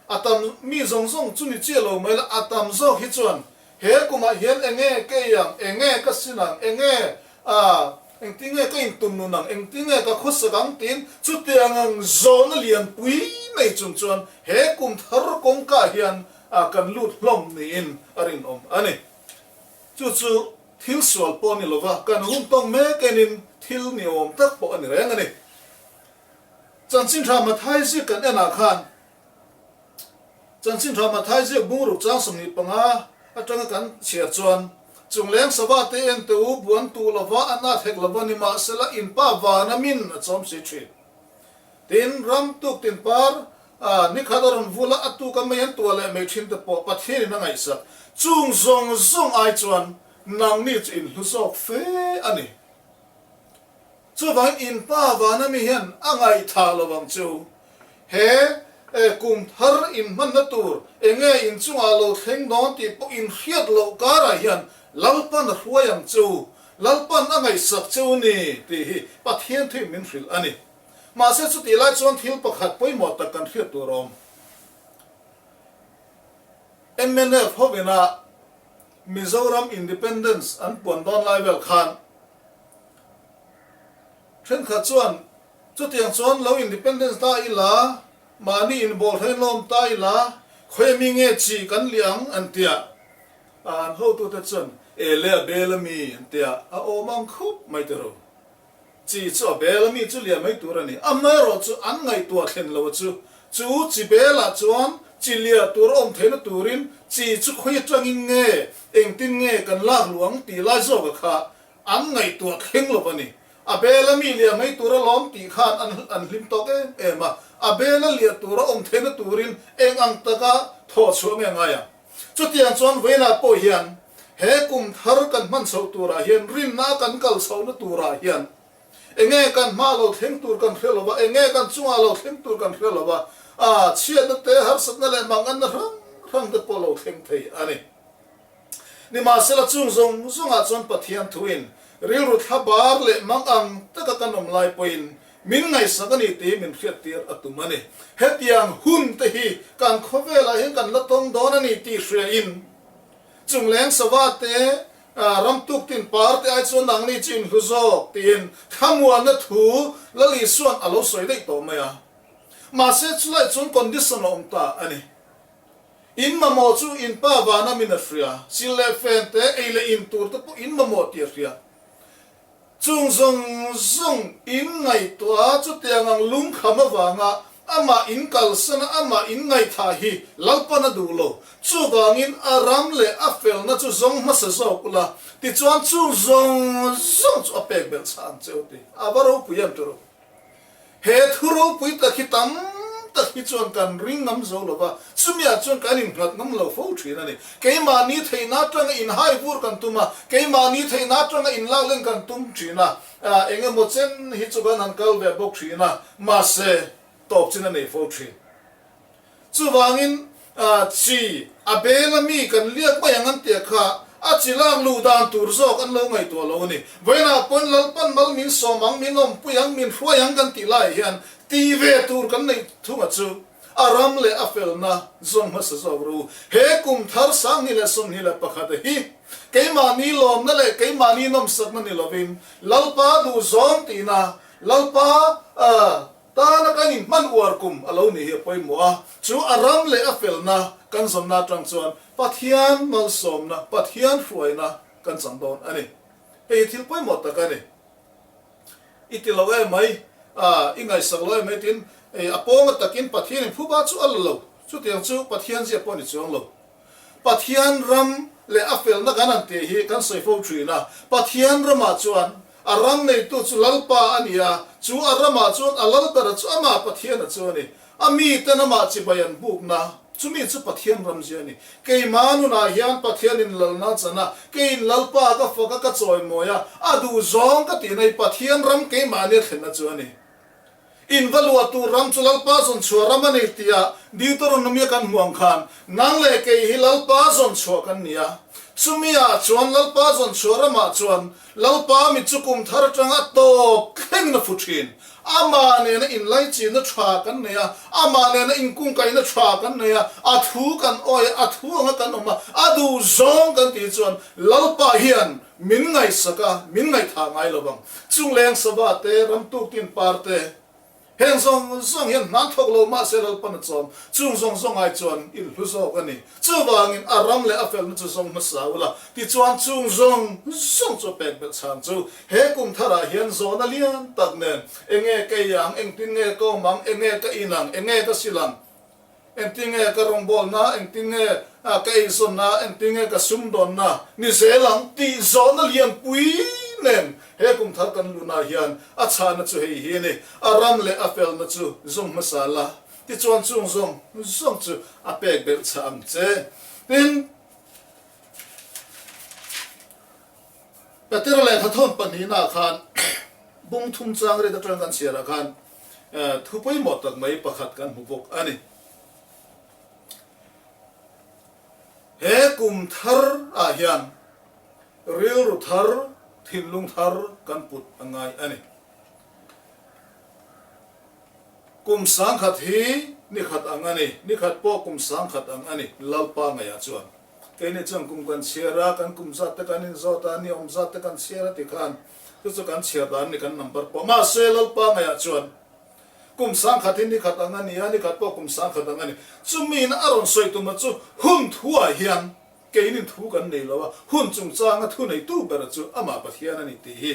A tam mi zawng zawng chu ni chiah lo mai la, a tam zawk hi chuan he kumah hian enge ka ei ang, enge ka sin ang, enge ah engtinge ka intum nun ang, engtinge ka khawsak ang tiin chutiang ang zawhna lianpui nei chung chuan he kum thar kawngka hian ah kan lut hlawm niin a rinawm a ni. Chu chu thil sual pawh a ni lova, kan hun tawng mek enin thil niawm tak pawh a ni reng a ni. Chanchin Tha Mathai ziak kan enah khan Chanchin Tha Mathai ziak bungruk chang 25 atanga kan chhiar chuan, Chungleng sava te en te u buan tuh lova an at hek lova nimahsela in pa vana min a chawm si thin. Tin, ram tuk tin par a nikhat a rawn vul a, a tuk a mei an tuah leh mei thin te pawh Pathianin a ngaihsak. Chung zawng zawng ai chuan nangni chu in hlu zawk fe a ni. Chuvangin in pa vana mi hian a ngaihthah lo ang chu. He kum thar in hmanna tur enge in chungah lo thleng dawn tih pawh in hriat loh karah hian Lalpan a hruai ang chu, Lalpan a ngaihsak cheu ni tih hi Pathian thuin min hrilh a ni. Mahse chutih lai chuan thil pakhat pawimawh tak kan hriat tur a awm. Mnf hovina Mizoram Independence an puan dawn lai vel khan, Thenkhat chuan, Chutiang chuan lo independence ta ila, mahni inbawlhrain lawm ta ila, khawi ami nge chi kan liah ang? an ti a. An hotute chuan, E le a bel ami? an ti a. A awm ang khup mai tiraw. Chi chu a bel ami chu liah mai tur a ni. Amaherawh chu an ngaihtuah thlen lo a chu. Chu chi belah chuan chi liah tur a awm theihna turin chi chu khawi atangin nge, engtin nge kan lak luh ang tih lai zawka kha. an ngaihtuah thleng lo a ni. A bela mi liah mai tura lawm tih khan an an hlim tawk em em a, a bela liah tura awm theihna turin eng ang taka thawh chhuah nge ngai ang? Chutiang chuan vawiinah pawh hian he kum thar kan hman chhoh turah hian rinna kan kal chhohna turah hian enge kan hma lo thleng tur kan hre lo va, enge kan chungah lo thleng tur kan hre lo va, a chhiatna te, harsatna leh manganna hrang hrang te pawh lo thleng thei a ni. Nimahsela chung zawng zawngah chuan Pathian thuin rilru thla bar leh mang ang taka kan awm lai pawhin min ngaihsak a ni tih min hriattir a tum a ni. Hetiang hun te hi kan khawvelah hian kan la tawng dawn a ni tih hriain chungleng sava te, ramtuk tin par te ai chuan nangni chu inhlu zawk tiin thlamuanna thu Lal Isua'n a lo sawi daih tawh mai a. Mahse chulai chuan condition a awm ta a ni. In mamawh chu in pa vana min a hria, sil leh fen te, ei leh in tur te pawh in mamawh tih a hria. Chung zawng zawng in ngaihtuah a, chutiang ang lungkham avanga amah in kalsan a, amah in ngaihthah hi Lalpan a duh lo. Chuvangin a ram leh a felna chu zawng hmasa zawk ula, tichuan chung zawng zawng chu a pek belh chah ang che u tih a va ropui em tiro. He thu ropui tak hi tam tak hi chuan kan ring ngam zo lo va, chumiah chuan kan innghat ngam lo fo thin a ni. Keimahni theihna atanga inhai vur kan tum a, keimahni theihna atanga inlak len kan tum thin a, eng emaw chen hi chu kan han kal ve bawk thin a, mahse tawp chin a nei fo thin. Chuvangin, chi a bel a mi kan liak mai ang an tia kha a chi lak luh dan tur zawk an lo ngaihtuah lo a ni. Vawiinah pawn Lalpan mal min sawm ang, min awmpui ang, min hruai ang kan tih laiah hian ti ve tur kan neih thunga chu a ram leh a felna zawng hmasa zawk ru. He kum thar 2021 a hi keimahni lawmna leh keimahni nawmsakna ni lovin Lalpa duhzawng tihna Lalpa Tana kan inhman uar kum a lo nih hi a pawimawh a, chu a ram leh a felna kan zawnna atang chuan Pathian malsawmna, Pathian hruaina kan chang dawn a ni. Hei hi thil pawimawh tak a ni. I ti lo em mai, i ngaihsak lo em mai tiin a pawnga takin Pathianin phuba chu a la lo. Chutiang chu Pathian zia pawh a ni chuang lo. Pathian ram leh a felna kan han tih hi kan sawi fo thin a, Pathian ramah chuan a ram neitu chu Lalpa a ni a, chu a ramah chuan a Lalbera chu amah Pathiana chu a ni. A miten amah chibai an bukna, chumi chu Pathian ram zia a ni. Keimah nunah hian Pathianin lalna a chan a, keiin Lalpa ka fak a, ka chawimawi a, a duhzawng ka tihna hi Pathian ram keimahni a thlenna chu a ni. In va luah tur ram chu Lalpa zawn chhuah ram a ni tia Deuteronomy-a kan hmuh ang khan, nang leh kei hi Lalpa zawn chhuah kan ni a. Chumi-ah chuan Lalpa zawn chhuah ramah chuan Lalpa mit chu kum thar atanga tawp thlengin a fu thin. Amah nena inlaichinna tha kan nei a, amah nena inkungkaihna tha kan nei a, a thu kan awi a, a thu anga kan awm a, a duh zawng kan tih chuan Lalpa hian Min ngaihsak a, min ngaihthah ngai lo vang. Chungleng sava te, ramtuk tin par te, heng zawng zawng hian hnan thawk lo mahse Lalpan a chawm. Chung zawng zawng ai chuan in hlu zawk a ni. Chuvangin a ram leh a felna chu zawng hmasa ula, tichuan chung zawng zawng chu a pek belh chhan chu he kum tharah hian zawhna lian tak nen, Enge ka i ang, engtin nge ka awm ang, enge ka in ang, enge ka sil ang? Engtin nge ka rawngbawlna, engtin nge ka eizawnna, engtin nge ka sumdawnna ni zel ang tih zawhna lianpui nen he kum thar kan luhna hian a chhahna chu hei hi a ni, a ram leh a felna chu zawng hmasa la, tichuan chung zawng zawng chu a pek belh chhah ang che. Tin, Petera lehkha thawn pahnihnaah khan bung thum chang rit atang kan chhiarah khan thu pawimawh tak mai pakhat kan hmu bawk a ni. He kum thar ah hian rilru thar, thinlung thar kan put a ngai a ni. Kum sangkhat hi nikhat ang a ni, nikhat pawh kum sangkhat ang a ni Lalpa ngaihah chuan. Keini chuan kum kan chhiar a, kan kum zat te kan inzawt a, ni awm zat te kan chhiar a ti khan chu chu kan chhiar dan a ni kan number pawh. Mahse Lalpa ngaihah chuan kum sangkhat hi nikhat ang a ni a, nikhat pawh kum sangkhat ang a ni. Chumiin a rawn sawi tuma chu hun thuah hian keinin thu kan nei lo a, hun chungchanga thu neitu bera chu amah Pathian a ni tih hi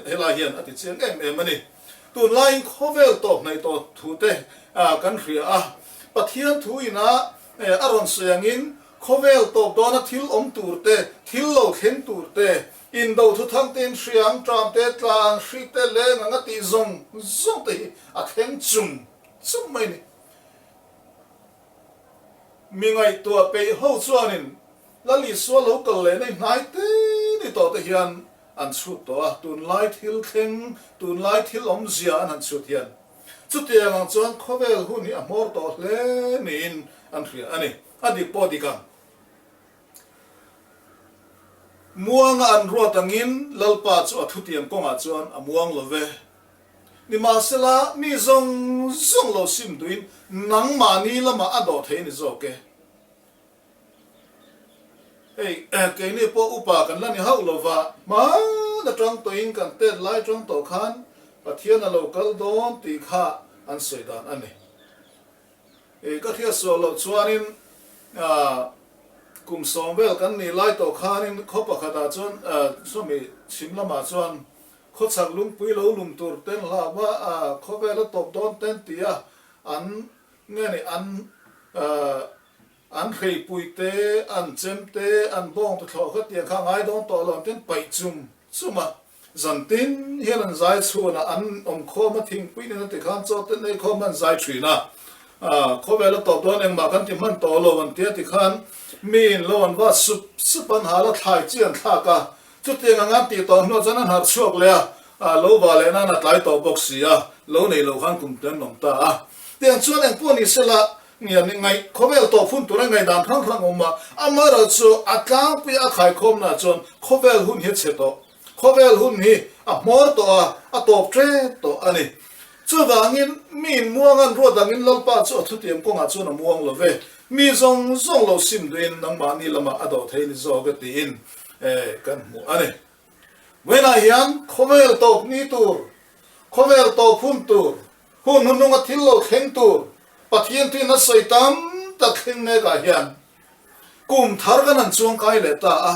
helai hian a ti chiang em em a ni. Tunlaiin khawvel tawp hnaih tawh thu te kan hria a, Pathian thu ina A rawn sawi angin, khawvel tawp dawna thil awm tur te, thil lo thleng tur te, Indo thuthang te in hriang, ṭam te, tlang, hri te, leng anga tih zawng zawng te hi a thleng chung chung mai a ni. Mi ngaihtuah peih ho chuanin Lal Isua lo kal leh nei hnai te ni tawh te hian an chhut tawh a, tunlai thil thleng, tunlai thil awmzia an han chhut hian chutiang ang chuan khawvel hun hi a hmawr tawh hle niin an hria a ni. A dik pawh dik ang. Muanga an ruat angin Lalpa chu a thutiang kawngah chuan a muang lo ve. Nimahsela, mi zawng zawng lo sim duhin nangmahni lamah a dawh thei a ni zawk e. Hei, keini pawh upa kan la ni hauh lo va, hman atang tawhin kan tet lai atang tawh khan Pathian a lo kal dawn tih kha an sawi dan a ni. I ka hriat sual loh chuanin kum sawm vel kan nih lai tawh khanin khaw pakhatah chuan sawmi chhim lamah chuan khawchhak lungpui lo lum tur ten hlauh a, khawvel a tawp dawn ten tia an nge ni an an hreipui te, an chem te, an bawng te thlawh kha tiang kha a ngai dawn tawh lo an ten paih chum chum a. Zan tin hian an zai chhun a, an awm khawm a, thingpui nen a ti khan chaw te nei khawm an zai thin a. Khawvel a tawp dawn engmah kan ti hman tawh lo an tia ti khan miin lo an va sup sup an hal a, thlai chi an thlak a. Chutiang ang an tih tawh hnuah chuan an harh chhuak leh a, lo va leh nan a tlai tawh bawk si a, lo nei lo khan kum te an awm ta a. Tiang chuan engpawh ni sela ngian ngaih khawvel tawp hun tura ngaihdan hrang hrang awm a, amaherawhchu a tlangpui a khaikhawmnaah chuan khawvel hun hi a chhe tawh. Khawvel hun hi a hmawr tawh a, a tawp tep tawh a ni. Chuvangin, miin muang an ruat angin Lalpa chu a thutiam kawngah chuan a muang lo ve. Mi zawng zawng lo sim duhin nangmahni lamah a dawh thei ni zawk e tiin kan hmu a ni. Vawiinah hian khawvel tawp ni tur, khawvel tawp hun tur, hun hnuhnunga thil lo thleng tur, Pathian tuin a sawi tam tak thleng mekah hian kum thar kan han chuangkai leh ta a.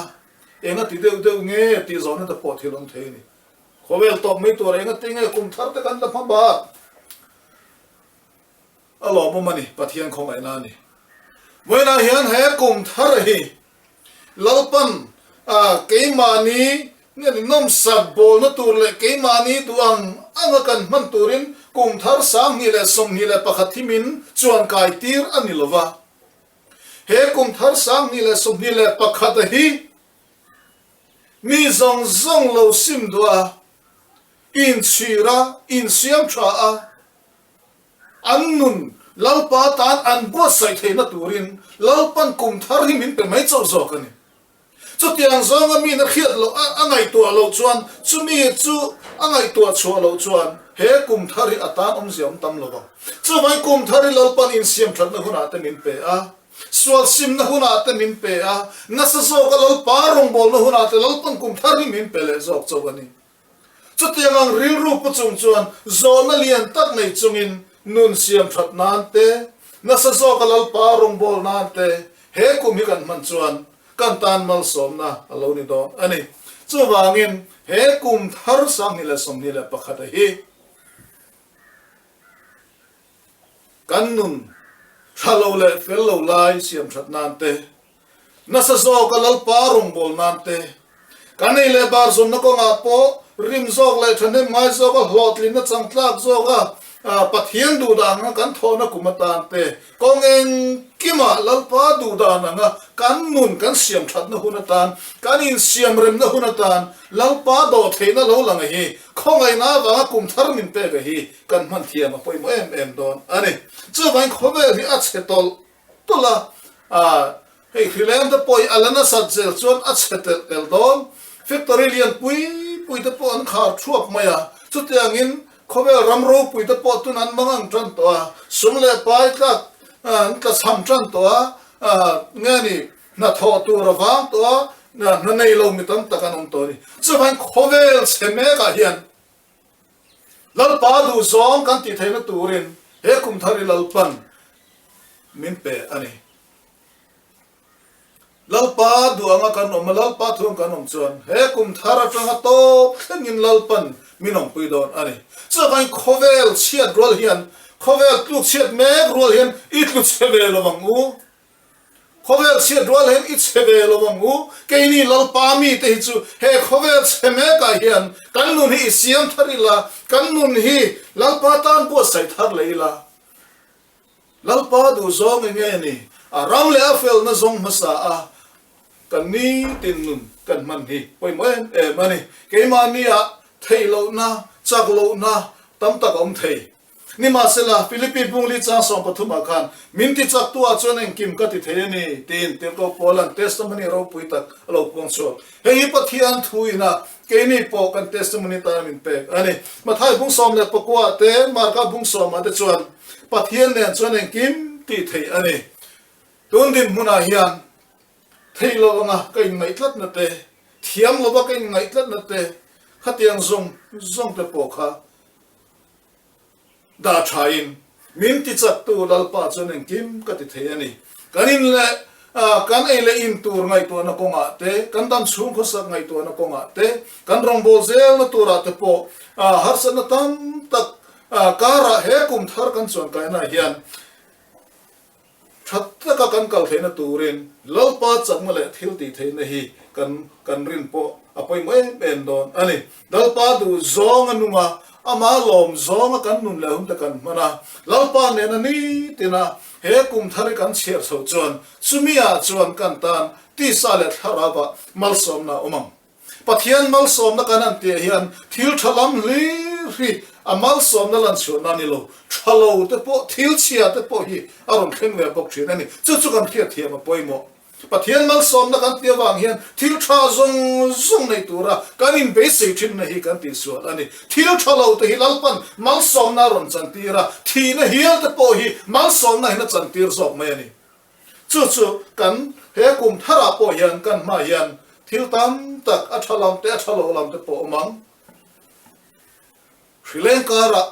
Enga ti deuh deuh nge tih zawhna te pawh thil awm thei a ni. Khawvel tawp mai tur enga ti nge kum thar te kan la hma bak a lawmawm a ni, Pathian khawngaihna a ni. Vawiinah hian he kum thar hi Lalpan keimahni nge ni nawmsak bawlna tur leh keimahni duh ang anga kan hman turin kum thar 2021 hi min chuan kai tir a ni lova. He kum thar 2021 a hi mi zawng zawng lo sim duh a, inchhir a, insiam tha a, an nun Lalpa tan an buatsaih theihna turin Lalpan kum thar hi min pe mai chauh zawk a ni. Chutiang zawnga miin a hriat loh a, a ngaihtuah loh chuan, chumi chu a ngaihtuah chhuah loh chuan he kum thar hi a tan awmzia awm tam lo vang. Chuvangin kum thar hi Lalpan insiam thatna hunah te min pe a, sual simna hunah te min pe a, nasa zawka Lalpa rawngbawlna hunah te Lalpan kum thar hi min pe leh zawk chauh a ni. Chutiang ang rilru pu chung chuan zawhna lian tak nei chungin nun siam that nan te, nasa zawka Lalpa rawngbâwl nan te he kum hi kan hman chuan kan tan malsawmna a lo ni dawn a ni. Chuvangin he kum thar 2021 a hi kan nun tha lo leh fel lo lai siam that nan te, Nasa zawka Lalpa rawngbâwl nân te, kan ei leh bar zawnna kawngah pawh rim zawk leh ṭhahnem ngai zawka hlawhtlinna changtlâk zawka Pathian duhdan anga kan thawhna kum atân te, kawng engkimah Lalpa duhdan anga kan nun kan siam ṭhatna hun atân, kan insiamremna hun atân Lalpa dawhtheihna lo lang hi khawngaihna avanga kum thar min pek a hi kan hman thiam a pawimawh em em dawn a ni. Chuvangin khawvel hi a chhe tawlh tawlh a, ah hei hrileng te pawh hi a la nasat zel chuan a chhe telh telh dawn. Factory lian pui pui te pawh an khar thuap mai a, chutiangin khawvel ram ropui te pawh tun an mang ang tan tawh a, sum leh pai tlak an tla chham tan tawh a, ah nge ni hnathawh tur a vang tawh a, hna nei lo mi tam tak an awm tawh a ni. Chuvangin khawvel chhe mekah hian Lalpa duhzawng kan tih theihna turin he kum thar hi Lalpan min pe a ni. Lalpa duh anga kan awm a, Lalpa thu ang kan awm chuan he kum thar atanga tawp thlengin Lalpan min awmpui dawn a ni. Chuvangin khawvel chhiat rual hian, khawvel tluk chhiat mek rual hian i tlu chhe ve lo ang u. Khawvel chhiat rual hian i chhe ve lo ang u. Keini Lalpa mite hi chu he khawvel chhe mekah hian kan nun hi i siam thar ila, kan nun hi Lalpa tan buatsaih thar leh ila. Lalpa duhzawng eng nge ni? A ram leh a felna zawng hmasa a kan nitin nun kan hman hi pawimawh em em a ni. Keimahnia theih lohna, chak lohna tam tak a awm thei. Nimahsela, Philippi Bungli chang 13 ah khan, Min ti chak tu ah chuan engkim ka ti thei a ni, tiin Tirhkoh Paula'n testimony ropui tak a lo puang chhuak. Hei hi Pathian thu ina keini pawh kan testimony tana min pek a ni. Mathai bung 19 ah te, Marka bung sawm ah te chuan Pathian nen chuan engkim tih theih a ni. Tun dinhmunah hian theih loh anga ka inngaih tlatna te, thiam lova ka inngaih tlatna te, khatiang zawng zawng te pawh kha Dah thain, min ti chaktu Lalpa chuan engkim ka ti thei a ni. Kan in leh kan ei leh in tur ngaihtuahna kawngah te, kan dam chhung khawsak ngaihtuahna kawngah te, kan rawngbâwl zelna turah te pawh harsatna tam tak karah he kum thar kan chuan kaina hian Tha taka kan kal theihna turin Lalpa chakna leh thil tih theihna hi kan kan rin pawh a pawimawh em em dawn a ni. Lalpa duh zawng a nung a, ama lawm zawnga kan nun leh hun te kan hman a, Lalpa nena nitina he kum thar hi kan chhiar chhoh chuan chumi ah chuan kan tan tisa leh thlarau ah malsawmna a awm ang. Pathian malsawmna kan han tih hian thil tha lam hlir hi a malsawmna lan chhuahna a ni lo. Tha lo te pawh, thil chhia te pawh hi a rawn thleng ve bawk thin a ni. Chu chu kan hriatthiam a pawimawh. Pathian malsawmna kan tih avang hian thil tha zawng zawng nei tura kan inbeisei thinna hi kan tihsual a ni. Thil tha lo te hi Lalpan malsawmna a rawn chantir a, thihna hial te pawh hi malsawmna hian a chantir zawk mai a ni. Chu chu kan he kum tharah pawh hian kan hma hian thil tam tak a tha lam te a tha lo lam te pawh awm ang. Hrileng karah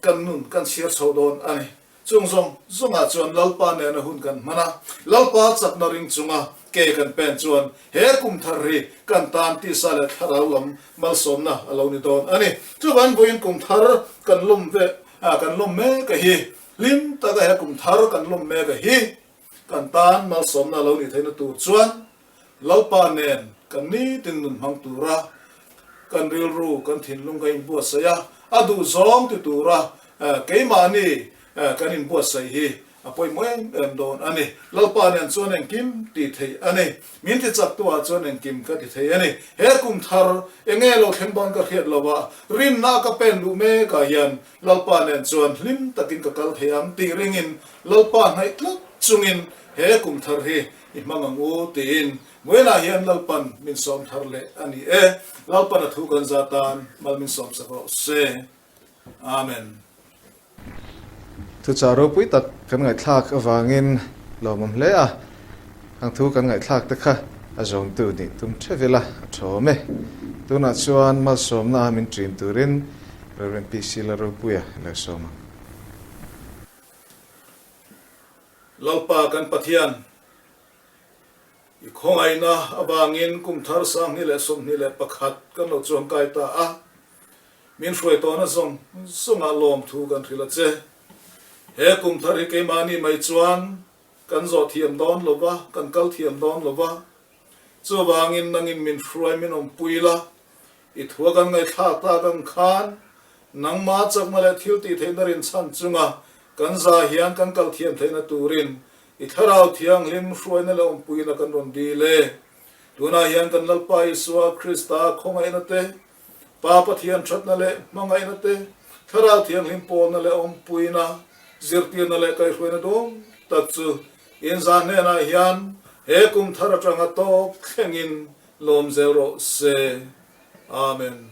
kan nun kan chhiar chho dawn a ni. Chung zawng zawngah chuan Lalpa nena hun kan hman a, Lalpa chakna ring chunga ke kan pen chuan he kum thar hi kan tan tisa leh thlarau lam malsawmna a lo ni dawn a ni. Chuvan vawiin kum thar kan lawm ve kan lawm mek a hi. Hlim taka he kum thar kan lawm mek a hi, kan tan malsawmna lo nih theihna tur chuan Lalpa nen kan nitin nun hmang tura kan rilru, kan thinlung kan inbuatsaih a, a duhzawng ti tura keimahni kan inbuatsaih hi a pawimawh em em dawn a ni. Lalpa nen chuan engkim tih theih a ni. Min ti chaktuah chuan engkim ka ti thei a ni. He kum thar enge lo thleng dawn ka hriat lo a, rinna ka pen luh mekah hian Lalpa nen chuan hlim takin ka kal thei ang tih ringin Lalpa hnaih tlat chungin he kum thar hi i hmang ang u tiin Muelah hian Lalpan min sawm thar leh a ni e. Lalpan a thu kan za tan mal min sawm sak rawh se. Amen. Thuchah ropui tak kan ngaihthlak avangin lawmawm hle a, ang thu kan ngaihthlak te kha a zawmtu nih tum theuh ila a thawm e. Tunah chuan malsawmna a min ṭin turin Rev. PC Laropuia lo sawm ang. Lalpa kan Pathian, i khawngaihna avangin kum thar 2021 kan lo chuangkai ta a, min hruai tawhna zawng zawngah lawmthu kan hrilh a che. He kum thar hi keimahni mai chuan kan zawh thiam dawn lo va, kan kal thiam dawn lo va, chuvangin nangin min hruai min awmpui la, I thua kan ngaihthlak tak ang khan nangmah chakna leh thil tih theihna rinchhan chunga kan za hian kan kal thiam theihna turin i Thlarau Thianghlim hruaina leh awmpuina kan rawn dil e. Tunah hian kan Lalpa Isua Krista khawngaihna te, Pa Pathian thatna leh hmangaihna te, Thlarau Thianghlim pawlna leh awmpuina, zirtirna leh kaihhruaina dawng tak chu inza hnenah hian he kum thar atanga tawp thlengin Lawm zel rawh se. Amen.